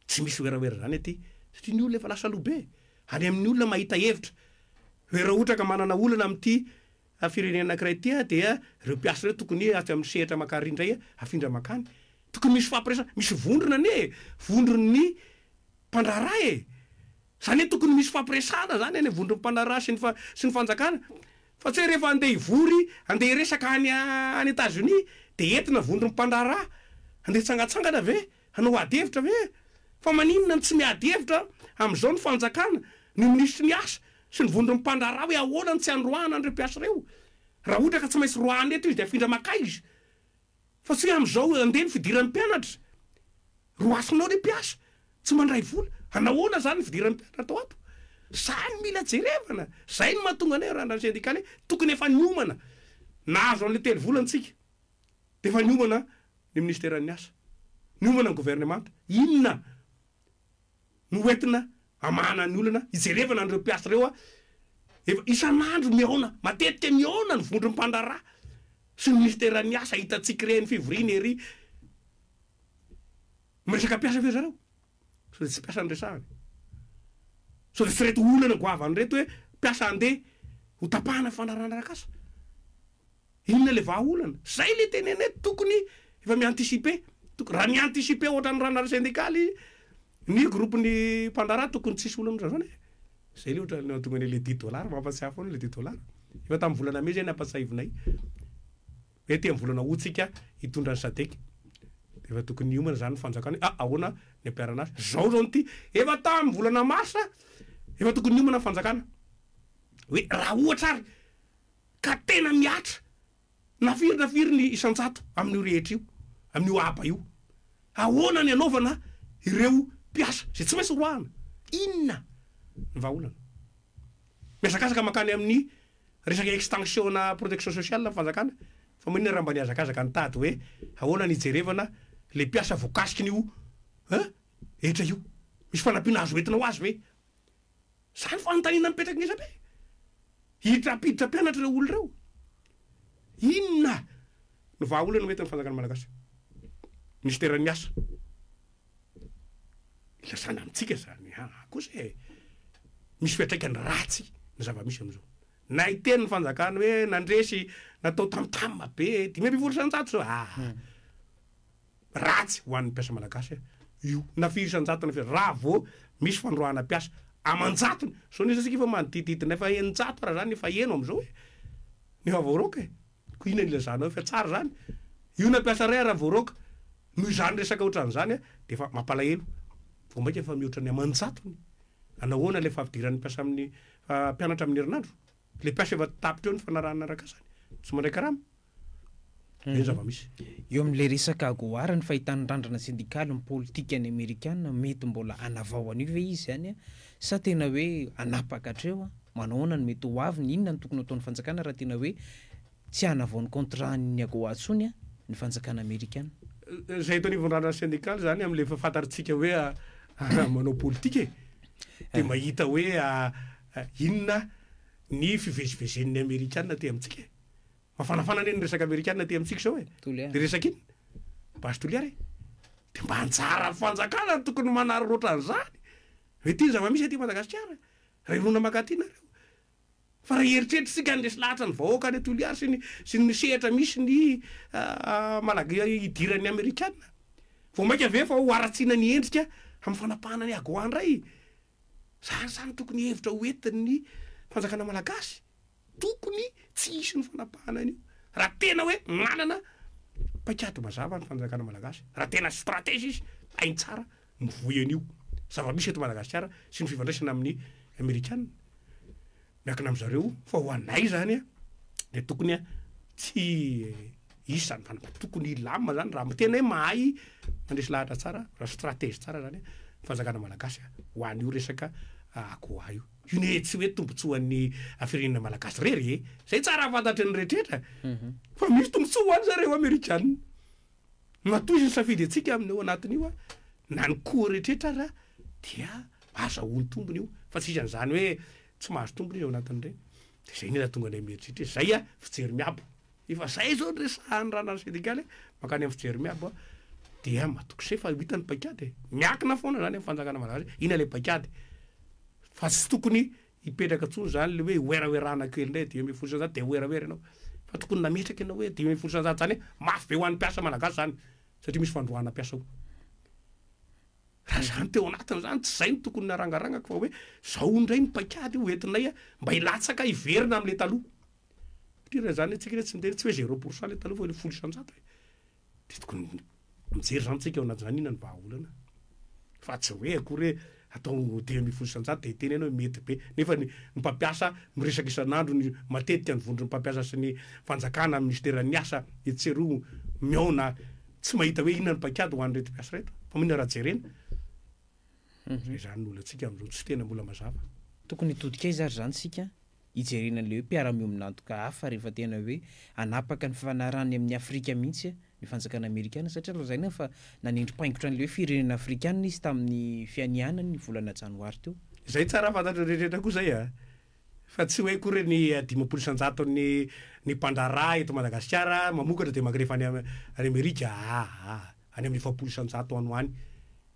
Tsy misy werawera izany aty satria ny olona efa lasa aloha be. Any amin'ny olona mahita hevitra hoe raha ohatra ka manana olana amin'ity firenena anankiray ity dia ireo mpiasa ireo tokony atsy amin'ny sehatra mankary indray afindra mankany. Tokony misy fampiresahana, misy vondrona anie e, vondron'ny mpandraharaha e. Izany hoe tokony misy fampiresahana izany any amin'ny vondron'ny mpandraharaha sy ny sy ny fanjakana. Fa tsy hoe rehefa andeha hivory, andeha hiresaka any any Etats Unis dia entina vondron'ny mpandraharaha. Andeha hitsangantsangana ve? Hanao ady hevitra ve? Fa maninona no tsy miady hevitra amin'izao ny fanjakana, ny minisitry ny asa sy ny vondron'ny mpandraharaha hoe ahoana no tsy handroahana an'ireo mpiasa ireo? Raha ohatra ka tsy maintsy roahana eto izy dia afindra makaiza? Fa tsy hoe amin'izao andeha ny fidiran'ny mpianatra. Roasinao le mpiasa, tsy mandray vola. Anahoana zany ny fidiran'ny mpianatra tao ato? Zany mila jerevana. Zay no mahatonga anay randrana syndikaly hoe tokony efa niomana. Nahazo an'le 3 volana tsika. De efa niomana ny ministeran'ny asa. Niomana ny governemanta. Inona no hoentina hamahana ny olana hijerevana an'ireo mpiasa ireo? Efa isan'andro mihaona, matetika mihaona ny vondron'ny mpandraharaha sy ny ministeran'ny asa, hitantsika ireny fivoriana ery. Miresaka mpiasa ve zareo? Sao dia tsy mpiasa no resahany? Sao dia tsy ireto olana goavana ireto hoe mpiasa handeha ho tapahana fandraharahana arak'asa? Inona ilay vahaolana? Zay ilay tenenay tokony efa mi-anticiper. Tokony raha mi-anticiper ohatran'ny randrana sendikaly ny groupe-n'ny mpandraharaha tokony tsisy olana ohatran'izany e. Zay ilay ohatran'ny nahatonga an'ilay dix dollars, mampatsiahy foana ilay dix dollars. Efa tamin'ny volana mey zay nampatsiahivinay. Hoe aty amin'ny volana août tsika hitondra ny sadec. Dia efa tokony hiomana izany ny fanjakana hoe ah ahoana ny ampiharana azy. Zao zao ity, efa tamin'ny volana mars efa tokony niomana ny fanjakana. Hoe raha ohatra ary ka tena mihatra na firy na firy ny isan-jato amin'io rehetra io, amin'io haba io. Ahoana ny anaovana ireo mpiasa izay tsy maintsy roahana? Inona ny vahaolana? Mihazakazaka mankany amin'ny resaka extension na protection sociale ny fanjakana fa maninona raha mba nihazakazaka nitady hoe ahoana ny hijerevana ilay mpiasa voakasikin'io hetra io? Misy fanampiana azo entina ho azy ve? Zany fanontaniana mipetraka ngeza be. Hiditra hampiditra mpianatra ireo olona ireo. Inona no vahaolana hoentin'ny fanjakana malagasy? Minisiteran'ny asa. Ilazana amintsika izany ah kosa e. Misy fiantraikany ratsy ny zava-misy amin'izao. Na hiteny ny fanjakana hoe nandresy natao tam-tam be 15% izao. Ah. Ratsy ho an'ny mpiasa malagasy io na firy isan-jatony na firy raha vao misy fandroahana mpiasa aman-jatony zao nefa isika efa manodidididina efa 600 raha zany efa heno am'zao e ny efa voaroaka e ko inona ny ilazanao efa tsara zany io na mpiasa iray ara voaroaka noho izany resaka ohatran'izany a de efa mampalahelo vao mainka efa mihoatra ny aman-jatony anahoana ilay fampidiran'ny mpiasa amin'ny mpianatra amin'ny herinandro le mpiasa efa tapitra eo ny fanarahana arak'asany tsy mandray karama Izay ny zava-misy. Eo amin'ilay resaka AGOA ary ny fahitan'ny randrana sendikaly ny politikan'ny Amerikana, mety mbola hanavao an'io ve izy izany sa tena hoe hanapaka hatreo? Manao ahoana no mety ho aviny? Inona no tokony ho ataon'ny fanjakana raha tena hoe tsy hanavao ny contrat-n'ny AGOA intsony ny fanjakana amerikana? Izay eto anivon'ny randrana sendikaly izany amin'ilay efa fantatritsika hoe manao politika e, dia mahita hoe inona ny fivezivezen'ny Amerikana aty amintsika e. Mafanafana anie ny resaka amerikana aty amintsika izao e. Toliara. Dia resaka inona? Base Toliara e. Dia mba anjaran'ny fanjakana no tokony manararaotra an'izany. Hoe ity ny zava-misy aty Madagasikara. Raha hirona mankaty nareo. Fa raha eritreritritsika handresy lahatra ny vahoaka any Toliara sy ny sy ny sehatra misy ny Malaga hidiran'ny amerikana. Vao mainka ve fa ho haratsiana ny endrika amin'ny fanapahana ny AGOA indray. Zany zany tokony hevitra ho entin'ny fanjakana malagasy. Tokony tsy hisy ny fanapahana an'io raha tena hoe manana paikady mazava ny fanjakana malagasy, raha tena stratège izy, hainy tsara mivoy an'io zava-misy eto Madagasikara sy ny fifandraisana amin'ny amerikana. Miankina amin-dry zareo fa ho anay zany dia tokony tsy hisy izany fanapahana, tokony hilamina zany raha tena hoe mahay mandresy lahatra tsara, raha stratège tsara zany ny fanjakana malagasy ho an'io resaka AGOA io. Io ne tsy hoe tombotsoan'ny firenena malagasy irery e! Zay tsara fantatry ny rehetrretra fa misy tombotsoa ho any zareo amerikana. Matoa izy nisafidy antsika amin'ny ao anatin'io na ny koa rehetrretra ara dia azahoany tombony io fa tsy izy an'izany hoe tsy mahazo tombony izy ao anatin'ireny. Dia zay ne nahatonga anay mieritreritra hoe zay a fijery miabo. Efa zay zao ny resahan'ny randrana sendikaly mankany amin'ny fijery miabo dia matoky se fa ho hita ny paikady e. Miankina foana zany amin'ny fanjakana malagasy inona ilay paikady. Fa tsy tokony hipetraka intsony zany le hoe hoerahoerana kely indray 115 dia hoerahoera ianao. Fa tokony nametraka ianao hoe 115 zany mafy be ho an'ny mpiasa malagasy zany satria misy fandroahana mpiasa ao. Raha zany teo anatiny zany tsy zay no tokony narangarangako fa hoe zao indray ny paikady ho entinay mba hilatsaka hiverina amle taloha. Satria raha zany antsika tsy miteny tsy hoe zéro pour cent le taloha fa le 10%. Dia tokony mijery zany tsika ao anatin'izany inona ny vahaolana. Fa tsy hoe akory hoe atao 15% dia hiteny ianao hoe mety be. Nefa ny mpampiasa miresaka isan'andro ny matetika ny vondron'ny mpampiasa sy ny fanjakana, minisiteran'ny asa etsy sy eroa mihaona tsy mahita hoe inona ny paikady ho an'ireto mpiasa ireto. Fa maninona raha jerena? Zay zany ny olantsika amin'izao tsy tena mbola mazava. Tokony hitodika aiza ary zany isika hijerena an'ilay hoe mpiara-miombon'antoka hafa rehefa tena hoe hanapaka ny fifanarahany amin'i Afrika mihitsy ny fanjakana amerikana satria lazaina fa nanendry mpaingotra an'ilay hoe firenena afrikana izy tamin'ny fianianany ny volana janoary teo. Izay tsara fantatry ny rehetra koa izay a! Fa tsy hoe akory ny 50% ny mpandraharaha eto Madagasikara mamokatra dia mankanefa any any Amerika aa! Any amin'ny 40% any ho any.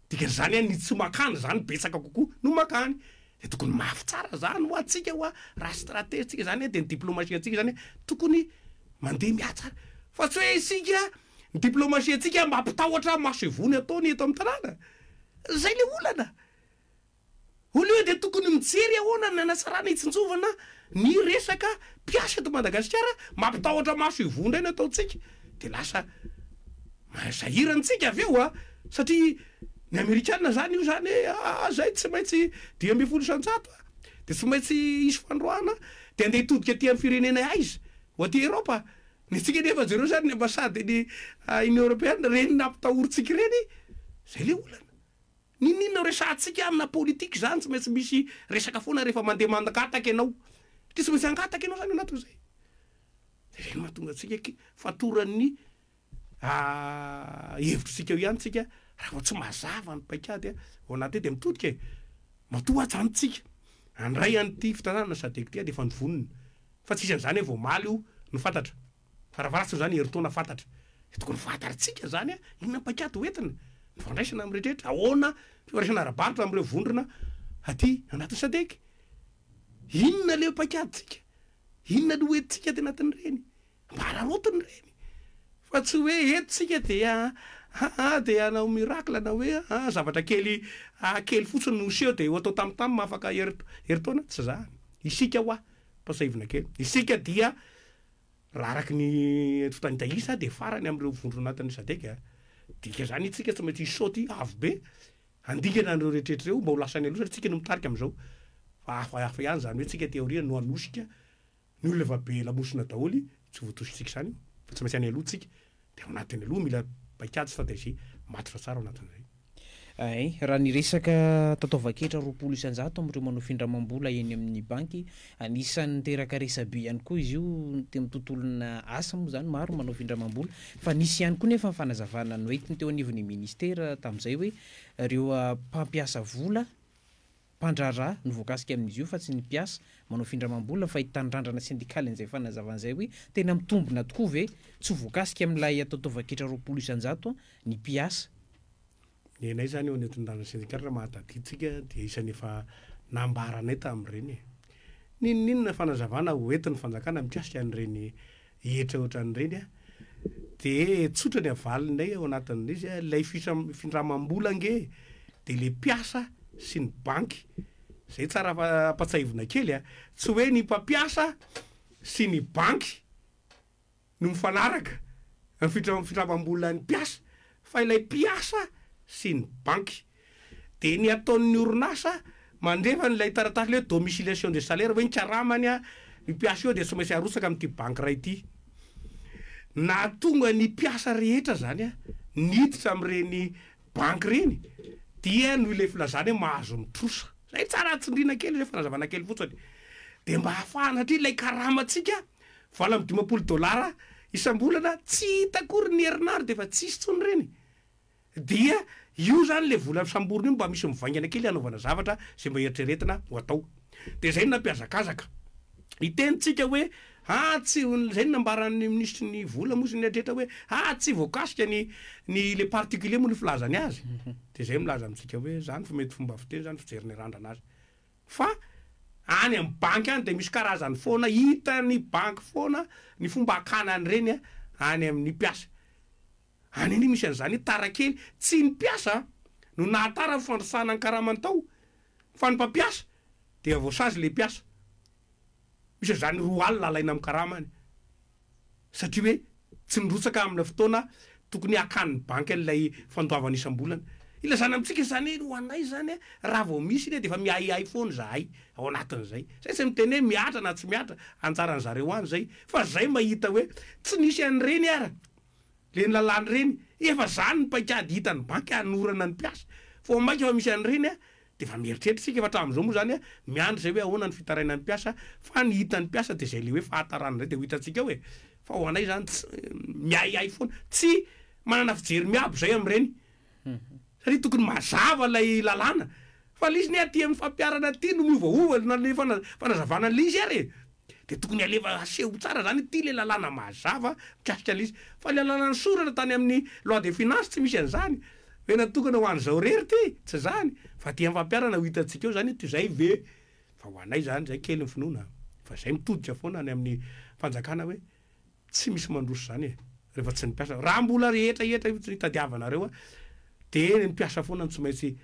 Dikan'izany ny tsy makany izany betsaka kokoa no makany. Dia tokony mafy tsara izany ho antsika hoa raha stratégie tsika izany dia ny diplomatie antsika izany tokony mandeha mihatsara. Fa tsy hoe isika ny diplomatie antsika mampitahotra maso ivoho ny ataony eto amin'ny tanàna. Izay ilay olana. Au lieu dia tokony mijery ahoana ny hanatsarana hitsinjovana ny resaka mpiasa eto Madagasikara, mampitahotra maso ivoho indray ny ataontsika. Dia lasa sahirana tsika avy eo a! Satria ny amerikana zany io zany hoe aa zay tsy maintsy 15% a! Dia tsy maintsy hisy fandroahana, dia andeha hitodika aty amin'ny firenena aiza? Ho aty Eropa? Ny antsika nefa jereo zany ny ambassade ny Union Europeenne ireny nampitahorintsika ireny, zay le olana. N'inon'inona resahantsika amina politique zany tsy maintsy misy resaka foana rehefa mandeha mangataka ianao, satria tsy maintsy hangataka ianao zany ao anatin'izay. Dia izay no mahatonga antsika ki fatoran'ny hevitr'isika eo ihany tsika raha vao tsy mazava ny paikady ao anaty dia mitodika e! Matoa atsy tsika handray an'ity fitantanana Sadec ity dia efa nivonona fa tsisy an'izany hoe vao omaly io no fantatra. Faravaratsiny izany herintaona fantatra. Dia tokony fantarintsika izany inona ny paikady ho entina, ny fandraisana amin'ny rehetrarehetra, ahoana ny fifandraisana ara-barotra amin'ireo vondrona aty anatin'ny Sadec. Inona ilay paikadintsika? Inona no hoentintsika aty anatin'ireny? Mba araraotiny ireny. Fa tsy hoe eto tsika dia aa dia hanao miracle na hoe aa zavatra kely kely fotsiny no miseho dia ho atao tamtam afaka herintaona. Tsy izany. Isika hoa, ampahatsiahivina kely, isika dia Raha araka ny antontan'isa dia farany amin'ireo vondrona anatin'ny Sadec. Dika izany isika tsy maintsy hisaoty avo be handingana an'ireo rehetra ireo mba ho lasa any aloha satria tsika no mitarika amin'izao. Fa hafahafa ihany izany hoe tsika aty aoriana no hanosika ny olona efa be lamosina daholo, tsy voatosiksika izany io fa tsy maintsy any aloha tsika. Dia ao anatin'ny aloha mila paikady stratégie matotra tsara ao anatin'izay. Ay, raha ny resaka tataovan-ketra 20% amin'ireo manao findramam-bola eny amin'ny banky, anisan'ny niteraka resabe ihany koa izy io teo amin'ny tontolona asa moa izany, maro ny manao findramam-bola, fa nisy ihany koa nefa ny fanazavana noentiny teo anivon'ny ministera tamin'izay hoe ireo mpampiasa vola, mpandraharaha no voakasika amin'izy io fa tsy ny mpiasa manao findramam-bola, fa hitan'ny randrana sendikaly an'izay fanazavana izay hoe tena mitombina tokoa ve tsy ho voakasika amin'ilay atao taovan-ketra 20% ny mpiasa. Ny anay izany eo anivon'ny randrana sendikaly raha mahatadidy tsika dia isan'ny efa nambaranay tamin'ireny e. N'inon'inona fanazavana ho entin'ny fanjakana mikasika an'ireny hetra ohatran'ireny dia tsotra ny avalinay ao anatin'ilay izy, ilay findramam-bola ange dia ilay mpiasa sy ny banky, izay tsara ampatsahivina kely a, tsy hoe ny mpampiasa sy ny banky no mifanaraka amin'ny findramam-bolan'ny mpiasa fa ilay mpiasa sy ny banky. Dia ny ataon'ny orinasa mandefa an'ilay taratasy ilay hoe domiciliation de salaire hoe ny karamany io mpiasa io dia tsy maintsy arotsaka amin'ity banky iray ity. Nahatonga ny mpiasa rehetra izany niditra amin'ireny banky ireny dia noho ilay filazana hoe mahazo mitrosa. Izay tsara tsindriana kely izay fanazavana kely fotsiny. Dia mba hahafahana satria ilay karamantsika 58 dolara isam-bolana tsy hita akory ny herinandro dia efa tsisy intsony ireny. Dia io zany le vola samborina io mba misy mivaingana kely hanaovana zavatra zay mba eritreretina ho atao. Dia zay no nampihazakazaka. Hiteny tsika hoe ah tsy, zay no nambaran'ny minisitry ny vola moa sy ny rehetra hoe ah tsy voakasika ny ny le particulier moa no filazany azy. Dia zay milaza amintsika hoe zany fa mety fomba fiteny zany fijeriny randrana azy. Fa any amin'ny banky any dia misy karazany foana, hitan'ny banky foana ny fomba hakana an'ireny any amin'ny mpiasa. Any anie misy an'izany hoe tara kely, tsy ny mpiasa no nahatara ny fandrotsahana ny karamany tao fa ny mpampiasa dia voasazy ilay mpiasa. Misy an'izany 20 alina alaina amin'ny karamany satria hoe tsy nirotsaka amin'ilay fotoana tokony hakan'ny banky an'ilay fandoavana isam-bolana. Ilazana amintsika izany hoe ho anay izany raha vao misy anie dia efa miahiahy foana izahay ao anatin'izay. Izay tsy miteny hoe mihatra na tsy mihatra, anjaran'zareo any izay fa izay mahita hoe tsy nisy an'ireny ara. Ireny lalàna ireny, Efa zany ny paikady hitan'ny banky hanorana ny mpiasa. Vao mainka fa misy an'ireny dia efa mieritreritra isika fa hatramin'izao moa izany miandry izay hoe ahoana ny fitarainan'ny mpiasa fa ny hitan'ny mpiasa dia izay ilay hoe fahatarana indray dia ho hitantsika eo e. Fa ho anay izany tsy miahiahy foana. Tsy manana fijery miabo izay amin'ireny. Satria tokony mazava ilay lalàna. Fa ilay izy anie aty amin'ny fampiharana aty no miovaova na ilay fanazavana an'ilay izy ary e. Dia tokony alefa aseho tsara zany ity le lalàna mazava mikasika an'ilay izy. Fa ilay lalàna soratra tany amin'ny loi des finances tsy misy an'izany. Hoe natokana ho an'izao irery ity, tsy izany. Fa aty amin'ny fampiharana ho hitantsika eo zany hoe toy izay ve. Fa ho anay zany izay kely ny finoana. Fa izay mitodika foana any amin'ny fanjakana hoe Tsy misy mandroso zany e, rehefa tsy ny mpiasa. Raha mbola rehetra hetra io tsy itadiavanareo a, de ny mpiasa foana no tsy maintsy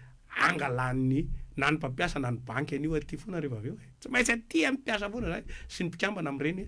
angalan'ny na ny mpampiasa na ny banky an'io aty foana rehefa avy eo e. Tsy maintsy aty amin'ny mpiasa foana zany sy ny mpikambana amin'ireny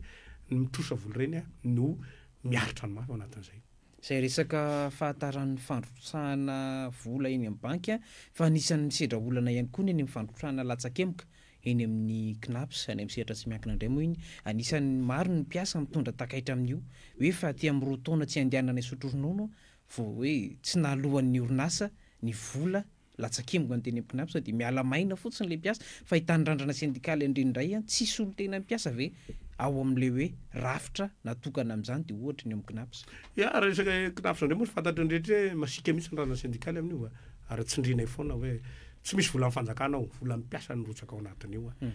mitrosa vola ireny no miaritra ny mafy ao anatin'izay. Izay resaka fahataran'ny fandrotsahana vola eny amin'ny banky fa anisan'ny misedra olana ihany koa ny eny amin'ny fandrotsahana latsakemboka eny amin'ny Cnaps, any amin'ny sehatra tsy miankina indray moa iny. Anisan'ny maro ny mpiasa mitondra takaitra amin'io, hoe efa aty amin'ny 2 taona tsy andehanana hisotro ronono vao hoe tsy nahaloan'ny orinasa ny vola latsakemboka ny teny amin'ny Cnaps dia miala maina fotsiny ilay mpiasa. Fa hitan'ny randrana sendikaly an'ireny indray an, tsy solontena mpiasa ve ao amin'ilay hoe rafitra natokana amin'izany dia ohatra ny ao amin'ny Cnaps. Ya, resaka Cnaps indray moa fantatry ny rehetra hoe masiaka mihitsy ny randrana sendikaly amin'io ary tsindrinay foana hoe Tsy misy volan'ny fanjakana ao, volan'ny mpiasa no mirotsaka ao anatin'io a.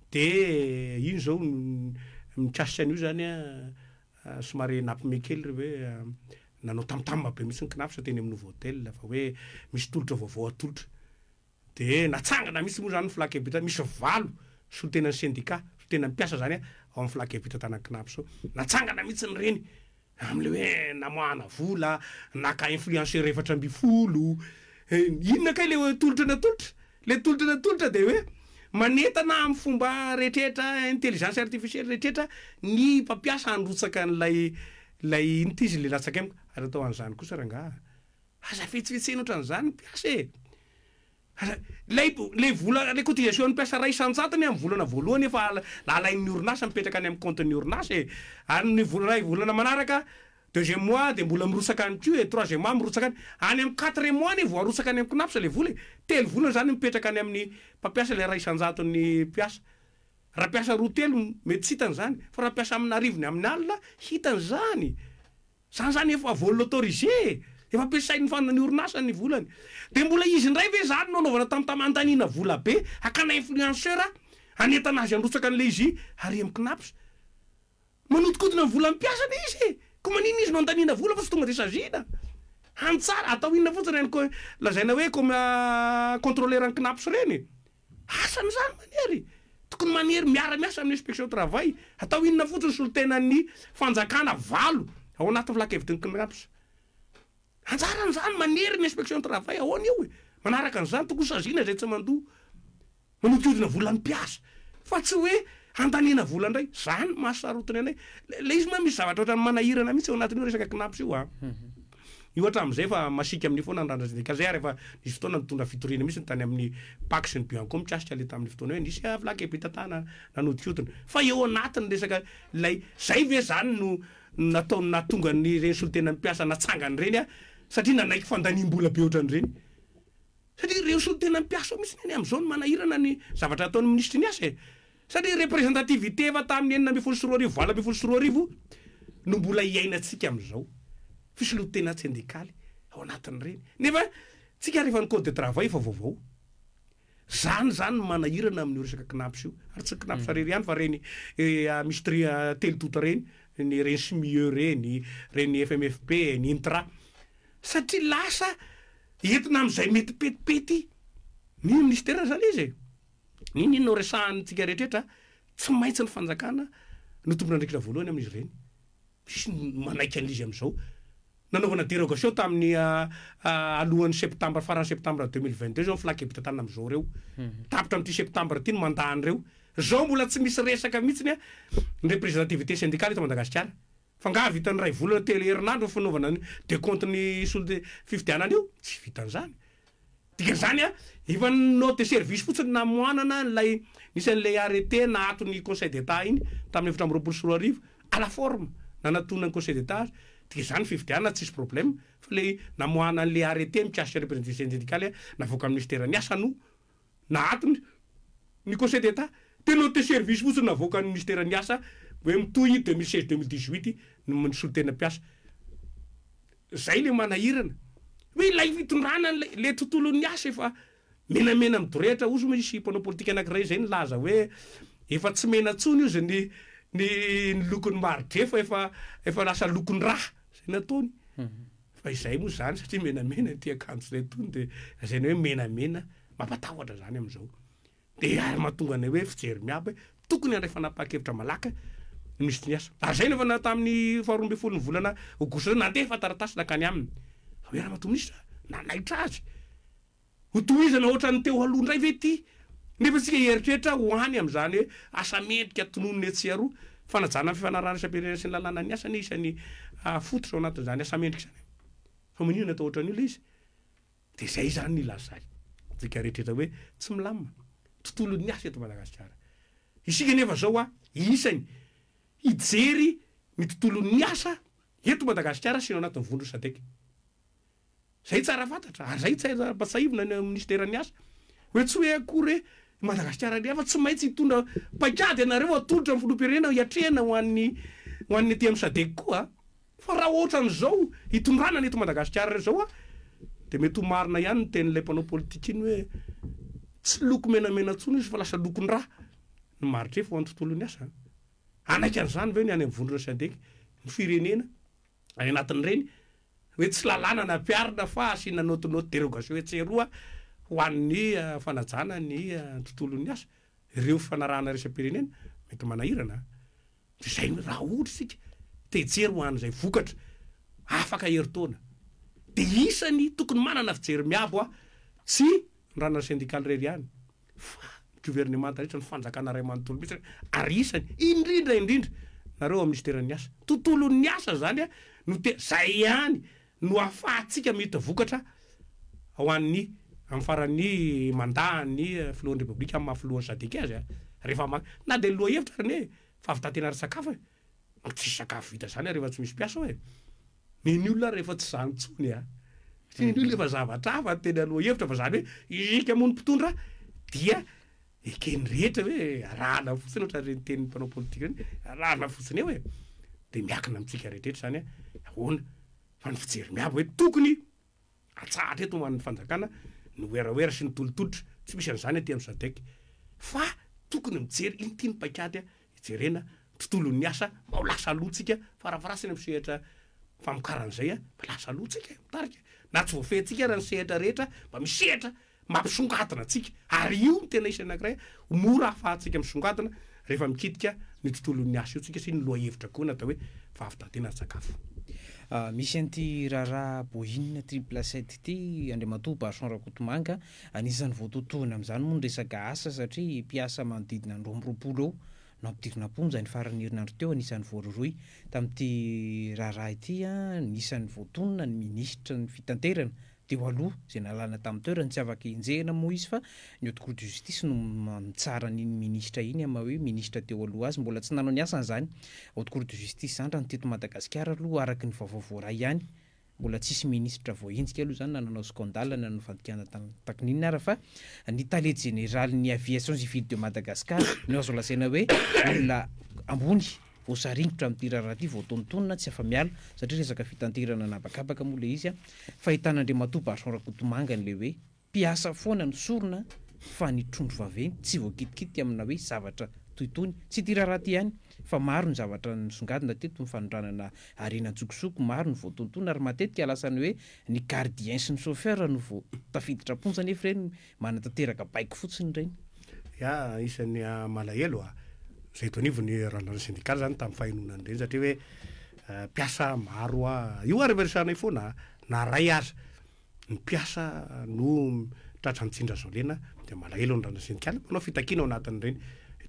De iny zao mikasika an'io zany a, somary nampime kely ry hoe nanao tam-tam be mihitsy ny Cnaps teny amin'ny Novotel fa hoe misy tolotra vaovao atolotra. De natsangana mihitsy moa zany ny filan-kevitra, misy 8 solontenan'ny sendika, solontenan'ny mpiasa zany a, ao amin'ny filan-kevi-pitantanan'ny Cnaps ao. Natsangana mihitsy ny reny. Amin'ilay hoe namoahana vola, naka influenceur 14, inona kay ilay tolotra natolotra? Ilay tolotra natolotra dia hoe manentana amin'ny fomba rehetrrehetra, intelligence artificielle rehetrrehetra ny mpampiasa handrotsaka an'ilay ilay inona ity izy ilay latsakemboka. Ary atao an'izany kosa rangaha, aza fetsifetsena ohatran'izany ny mpiasa e! Ilay ilay vola ilay cotisation an'ny mpiasa 1% amin'ny volana voalohany efa alain'ny orinasa mipetraka any amin'ny compte-n'ny orinasa e! Ary ny vola iray volana manaraka, deuxième mois dia mbola mirotsaka any koa e, troisième mois mirotsaka any, any amin'ny quatrième mois anie vao arotsaka any amin'ny Cnaps ilay vola e! 3 volana izany mipetraka any amin'ny mpampiasa ilay 1% mpiasa. Raha mpiasa roa telo mety tsy hitany izany, fa raha mpiasa amin'arivony amin'ny alina hitany izany! Zany zany efa vol autorisé e! Efa ampiasain'ny fan ny orinasa ny volany. De mbola izy indray ve zany no anaovana tam-tam andaniana vola be hakana influenceur hanentana azy handrotsaka an'ilay izy ary am Cnaps? Manodikodina ny volan'ny mpiasa anie izy e! Ko maninona izy no andaniana vola fa tsy tonga de saziana? Hany tsara, atao inona fotsiny ireny ko lazaina hoe comme contrôleur ny Cnaps ireny e? Asany izany manery. Tokony manery miara miasa amin'ny inspection travail. Atao inona fotsiny solontenan'ny fanjakana 8 ao anatin'ny filankevitry ny Cnaps. Anjarany izany manery ny inspection travail ahoana io e? Manaraka an'izany tokony saziana izay tsy mandoa. Manodikodina volan'ny mpiasa fa tsy hoe handaniana vola indray. Izany no mahasarotiny anay. Ilay izy moa misy zavatra ohatran'ny manahirana mihitsy ao anatin'io resaka Cnaps io a. Io hatramin'izay efa masiaka amin'io foana ny randra sendika zay ary efa nisy fotoana nitondra fitoriana mihitsy tany amin'ny Pac sy ny Bianco mikasika ilay tamin'ny fotoana hoe nisy filan-kevi-pitantanana nanodikodina fa eo anatin'ny resaka ilay zay ve zany no natao nahatonga an'ireny solontenan'ny mpiasa natsangana ireny a satria nanaiky fandaniam-bola be ohatran'ireny. Satria ireo solontena mpiasa ao mihitsy anie amin'izao no manahirana ny zavatra ataon'ny minisitry ny asa e! Satria représentativité efa tamin'ny 2016, 2018 no mbola iainantsika amin'izao. Fisolontena tsendikaly ao anatin'ireny. Nefa tsika rehefa ny code de travail efa vaovao. Zany zany no manahirana amin'io resaka Cnaps io. Ary tsy ny Cnaps irery ihany fa ireny misy tri telo tonta ireny, ny ireny SMIE ireny, ireny FMFP, ny INTRA. Satria lasa entina amin'izay mety petipety ny minisitera zany izy e! N'inon'inona ho resahantsika rehetrretra, tsy maintsy ny fanjakana no tompon'andraikitra voalohany amin'izy ireny. Misy ny manaiky an'izy amin'izao. Nanaovana dérogation tamin'ny alohan'ny septambra, faran'ny septambra 2022 izao ny filan-kevi-pitantanana amin'izao ireo. Tapitra amin'ity septambra ity ny mandat an'ireo. Izao mbola tsy misy resaka mihitsy ny représentativité syndicale eto Madagasikara. Fa nga vitan'ny iray volana telo herinandro ny fanaovana ny decompte ny solde fifidianana io? Tsy vitan'izany. Dikan'izany a, efa ny note de service fotsiny namoanana an'ilay nisy an'ilay arrêté naaton'ny conseil d'Etat iny tamin'ny 2024 à la forme nanatona ny conseil d'Etat azy. Dia izany fifidianana tsisy problème fa le namoahana an'le arrêté mikasika représentativité syndicale navoakan'ny minisiteran'ny asa no nahatony ny conseil d'Etat. Dia note de service fotsiny navoakan'ny minisiteran'ny asa hoe mitohy 2016 2018 ny solontena mpiasa. Zay le manahirana hoe ilay fitondrana an'ilay le tontolon'ny asa efa menamena midorehitra. Ozy moa misy mpanao politika anakiray zay nilaza hoe efa tsy mena tsony ozy ny ny ny lokon'ny maridrefy fa efa efa lasa lokon-dra zay nataony. Fa izay moa zany satria menamena ity akanjo zay tony de lazaina hoe menamena mampatahotra zany am'zao. Dia ary mahatonga anay hoe fijery miabo hoe tokony handray fanapahan-kevitra malaka ny minisitry ny asa. Ary izay no efa tamin'ny faharoa ambin'ny folon'ny volana aogositra teo, nandefa taratasy nankany aminy hoe ramatoa minisitra, nanaitra azy. Ho tohizana ohatran'ny teo aloha indray ve ity? Nefa isika hieritreritra ho any amin'izany hoe asa mendrika tononina etsy sy aroa. Fanajana ny fifanarahana isam-pirenena sy ny lalànan'ny asa anie isan'ny fototra ao anatin'izany asa mendrika izany e. Fa maninona atao ohatran'io ilay izy? Dia izay izany ny ilazantsika rehetra hoe tsy milamina tontolon'ny asa eto Madagasikara. Isika anefa izao a, isany hijery ny tontolon'ny asa eto Madagasikara sy ny ao anatin'ny vondron'ny Sadec. Izay tsara fantatra ary izay tsy ampatsahivina ny minisiteran'ny asa hoe tsy hoe akory hoe i Madagasikara irery fa tsy maintsy hitondra paikady ianareo atolotra ny filoham-pirenena hiatrehana ho an'ny ho an'ny aty amin'ny Sadec koa. Fa raha ohatran'izao hitondrana ny eto Madagasikara izao dia mety ho marina ihany ny tenin'ilay mpanao politika iny hoe tsy loko menamena intsony izy fa lasa lokon-dra ny maridrefy ho an'ny tontolon'ny asa. Hanaiky an'izany ve ny any amin'ny vondrona Sadec, ny firenena any anatin'ireny hoe tsy lalàna nampiharina fa asiana note-note dérogation etsy sy eroa ho an'ny fanajana ny tontolon'ny asa? Ireo fifanarahana iraisam-pirenena mety manahirana. Dia izay no raha ohatra isika te hijery ho an'izay vokatra afaka herintaona dia isany tokony manana fijery miabo tsy ny randrana sendikaly irery ihany fa ny governemanta rehetra, ny fanjakana iray manontolo mihitsy ary isany indrindra indrindra nareo ao ministeran'ny asa. Tontolon'ny asa izany no te izay ihany no ahafahantsika mahita vokatra ho an'ny amin'ny faran'ny mandat an'ny filohan'ny Repoblika amin'ny maha filohan'ny Sadc azy a! Rehefa ma na dia ny lohahevitra ary anie fahavitan-tena ara-tsakafo e! Tsisy sakafo vita zany rehefa tsy misy mpiasa ao e! Ny ny olona rehefa tsy zany intsony a! Ny olona efa zavatra hafa ny tena lohahevitra fa zany hoe isika moa ny mpitondra dia eken'ny rehetra hoe arahana fotsiny ohatran'ireny tenin'ny mpanao politika ireny, arahana fotsiny eo e! Dia miankina amintsika rehetrarehetra izany ahoana fa ny fijery miabo hoe tokony atsahatra eto ho an'ny fanjakana ny werawera sy ny tolotolotra, tsy misy an'izany aty amin'ny Sadec fa tokony mijery ino ity ny paikady hijerena tontolon'ny asa mba ho lasa aloha tsika farafaratsiny amin'ny sehatra famokarana izay mba lasa aloha tsika mitarika na tsy voafehintsika ara ny sehatra rehetra mba misy sehatra mampisongadina antsika ary io no tena isan'ny anankiray ho mora ahafahantsika misongadina rehefa mikitika ny tontolon'ny asa io tsika sy ny lohahevitra koa natao hoe fahavitantena ara-tsakafo. Misy an'ity raharaha Boeing triple sept ity Andriamatoa Barson Rakotomanga, anisan'ny voatotohina amin'izany moa ny resaka asa satria mpiasa manodidina ny 22 eo no ampidirina am-ponja ny faran'ny herinandro teo, anisan'ny voarohirohy tamin'ity raharaha ity, anisan'ny voatonona ny minisitry ny fitanterana teo aloha izay nalana tamin'ny toerany, tsy afaka enjehina moa izy fa ny haute cour de justice no mitsara an'iny minisitra iny amin'ny maha hoe minisitra teo aloha azy, mbola tsy nanao ny asany izany haute cour de justice izany raha ny teto Madagasikara aloha araka ny vaovao voaray ihany, mbola tsisy minisitra voahenjika aloha izany na nanao scandale na nanao fandikana takin'inona ara fa ny tale jeneralin'ny aviation civile de Madagascar no azo lazaina hoe olona ambony Voasaringotra amin'ity raharaha ity, voatonontonona, tsy afa-miala, satria resaka fitanterana an'habakabaka moa ilay izy an! Fahitana Andriamatoa Barson Rakotomanga an'ilay hoe mpiasa foana no sorona fa ny trondro vaventy tsy voakitikitika amina hoe zavatra toy itony. Tsy ity raharaha ity ihany fa maro ny zavatra nisongadina teto, ny fanondranana harena an-tsokosoko, maro ny voatonontonona ary matetika lasa ny hoe ny gardien sy ny chauffeur no vao tafiditra am-ponja nefa ireny Manatanteraka baiko fotsiny ireny. Ya, isan'ny malahelo a! Izay eto anivon'ny randrana sendikaly izany tamin'ny fahenoana an'ireny satria hoe mpiasa maro a! Io ary efa resahanay foana a! Na ray aza ny mpiasa no tratran'ny tsindrazolena dia malahelo ny randrana sendikaly, manao fitakiana ao anatin'ireny.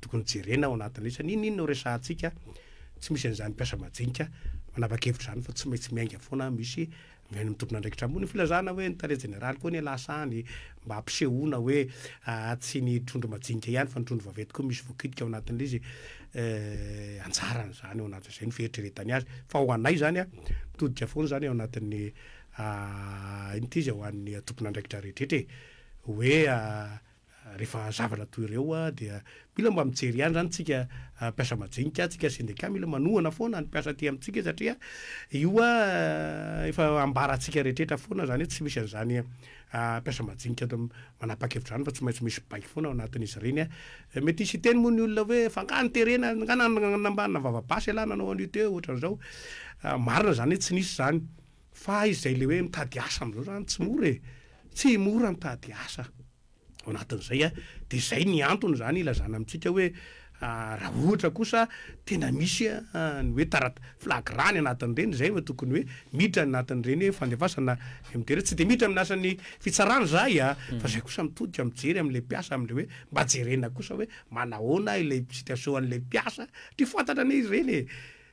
Tokony jerena ao anatin'ilay izy fa n'inon'inona ho resahantsika tsy misy an'izany mpiasa majinika manapa-kevitra izany fa tsy maintsy miainga foana misy. Avy any amin'ny tompon'andraikitra ambony ny filazana hoe ny tale jeneraly koa anie lasa any mba hampisehoana hoe tsy ny trondro majinika ihany fa ny trondro vaventy koa misy voakitika ao anatin'ilay izy. Anjarany izany ao anatin'izay ny fieritreretany azy. Fa ho anay izany, mitodika foana izany ao anatin'ny inona ity izy ho an'ny tompon'andraikitra rehetra e, hoe Rehefa zavatra toy ireo dia mila mba mijery ihany zany tsika mpiasa majinika, tsika sendika mila manohana foana ny mpiasa aty amintsika satria io efa ambarantsika rehetrretra foana zany hoe tsy misy an'izany mpiasa majinika eto manapa-kevitra zany fa tsy maintsy misy baiko foana ao anatin'izy ireny. Mety hisy hiteny moa ny olona hoe fa nga noterena, nga nambana vava-basy ialahy nanao an'io teo ohatran'izao. Marina zany hoe tsy nisy zany fa izay le hoe mitady asa amin'izao zany tsy mora e, tsy mora mitady asa. Ao anatin'izay dia izay ny antony izany ilazana amintsika hoe raha ohatra kosa tena misy ny hoe tarat flagrant ny anatin'ireny izay vao tokony hoe miditra ny anatin'ireny hoe fandefasana MDR. Tsy dia miditra amin'ny asan'ny fitsarana izahay a, fa izay kosa mitodika mijery amin'ilay mpiasa amin'ilay hoe mba jerena kosa hoe manahoana ilay situation an'ilay mpiasa satria fantatra anie izy ireny e.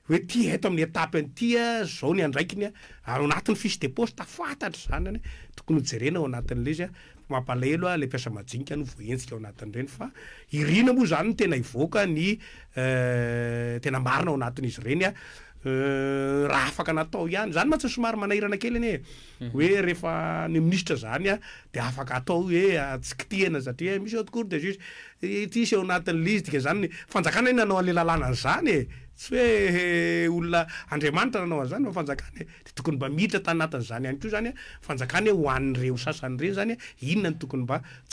Hoe ty eto amin'ny étape an'ity a, zao ny andraikiny a, ary ao anatin'ny fiche de poste fantatra izany any, tokony ho jerena ao anatin'ilay izy a, fa mampalahelo a, ilay mpiasa majinika no voahenjika ao anatin'ireny fa irina moa izany ny tena hivoaka ny tena marina ao anatin'izy ireny a, raha afaka natao ihany, izany mantsy somary manahirana kely anie e, hoe rehefa ny minisitra izany a, dia afaka atao hoe tsy kitihana satria misy haute cour de juge, ity hisy ao anatin'ilay izy, dikan'izany ny fanjakana anie nanao an'ilay lalàna an'izany e. Tsy hoe olona Andriamanitra nanao an'izany fa fanjakana e! Dia tokony mba miditra tanatin'izany ihany koa izany fanjakana hoe ho an'ireo sasany ireny izany inona no tokony mba.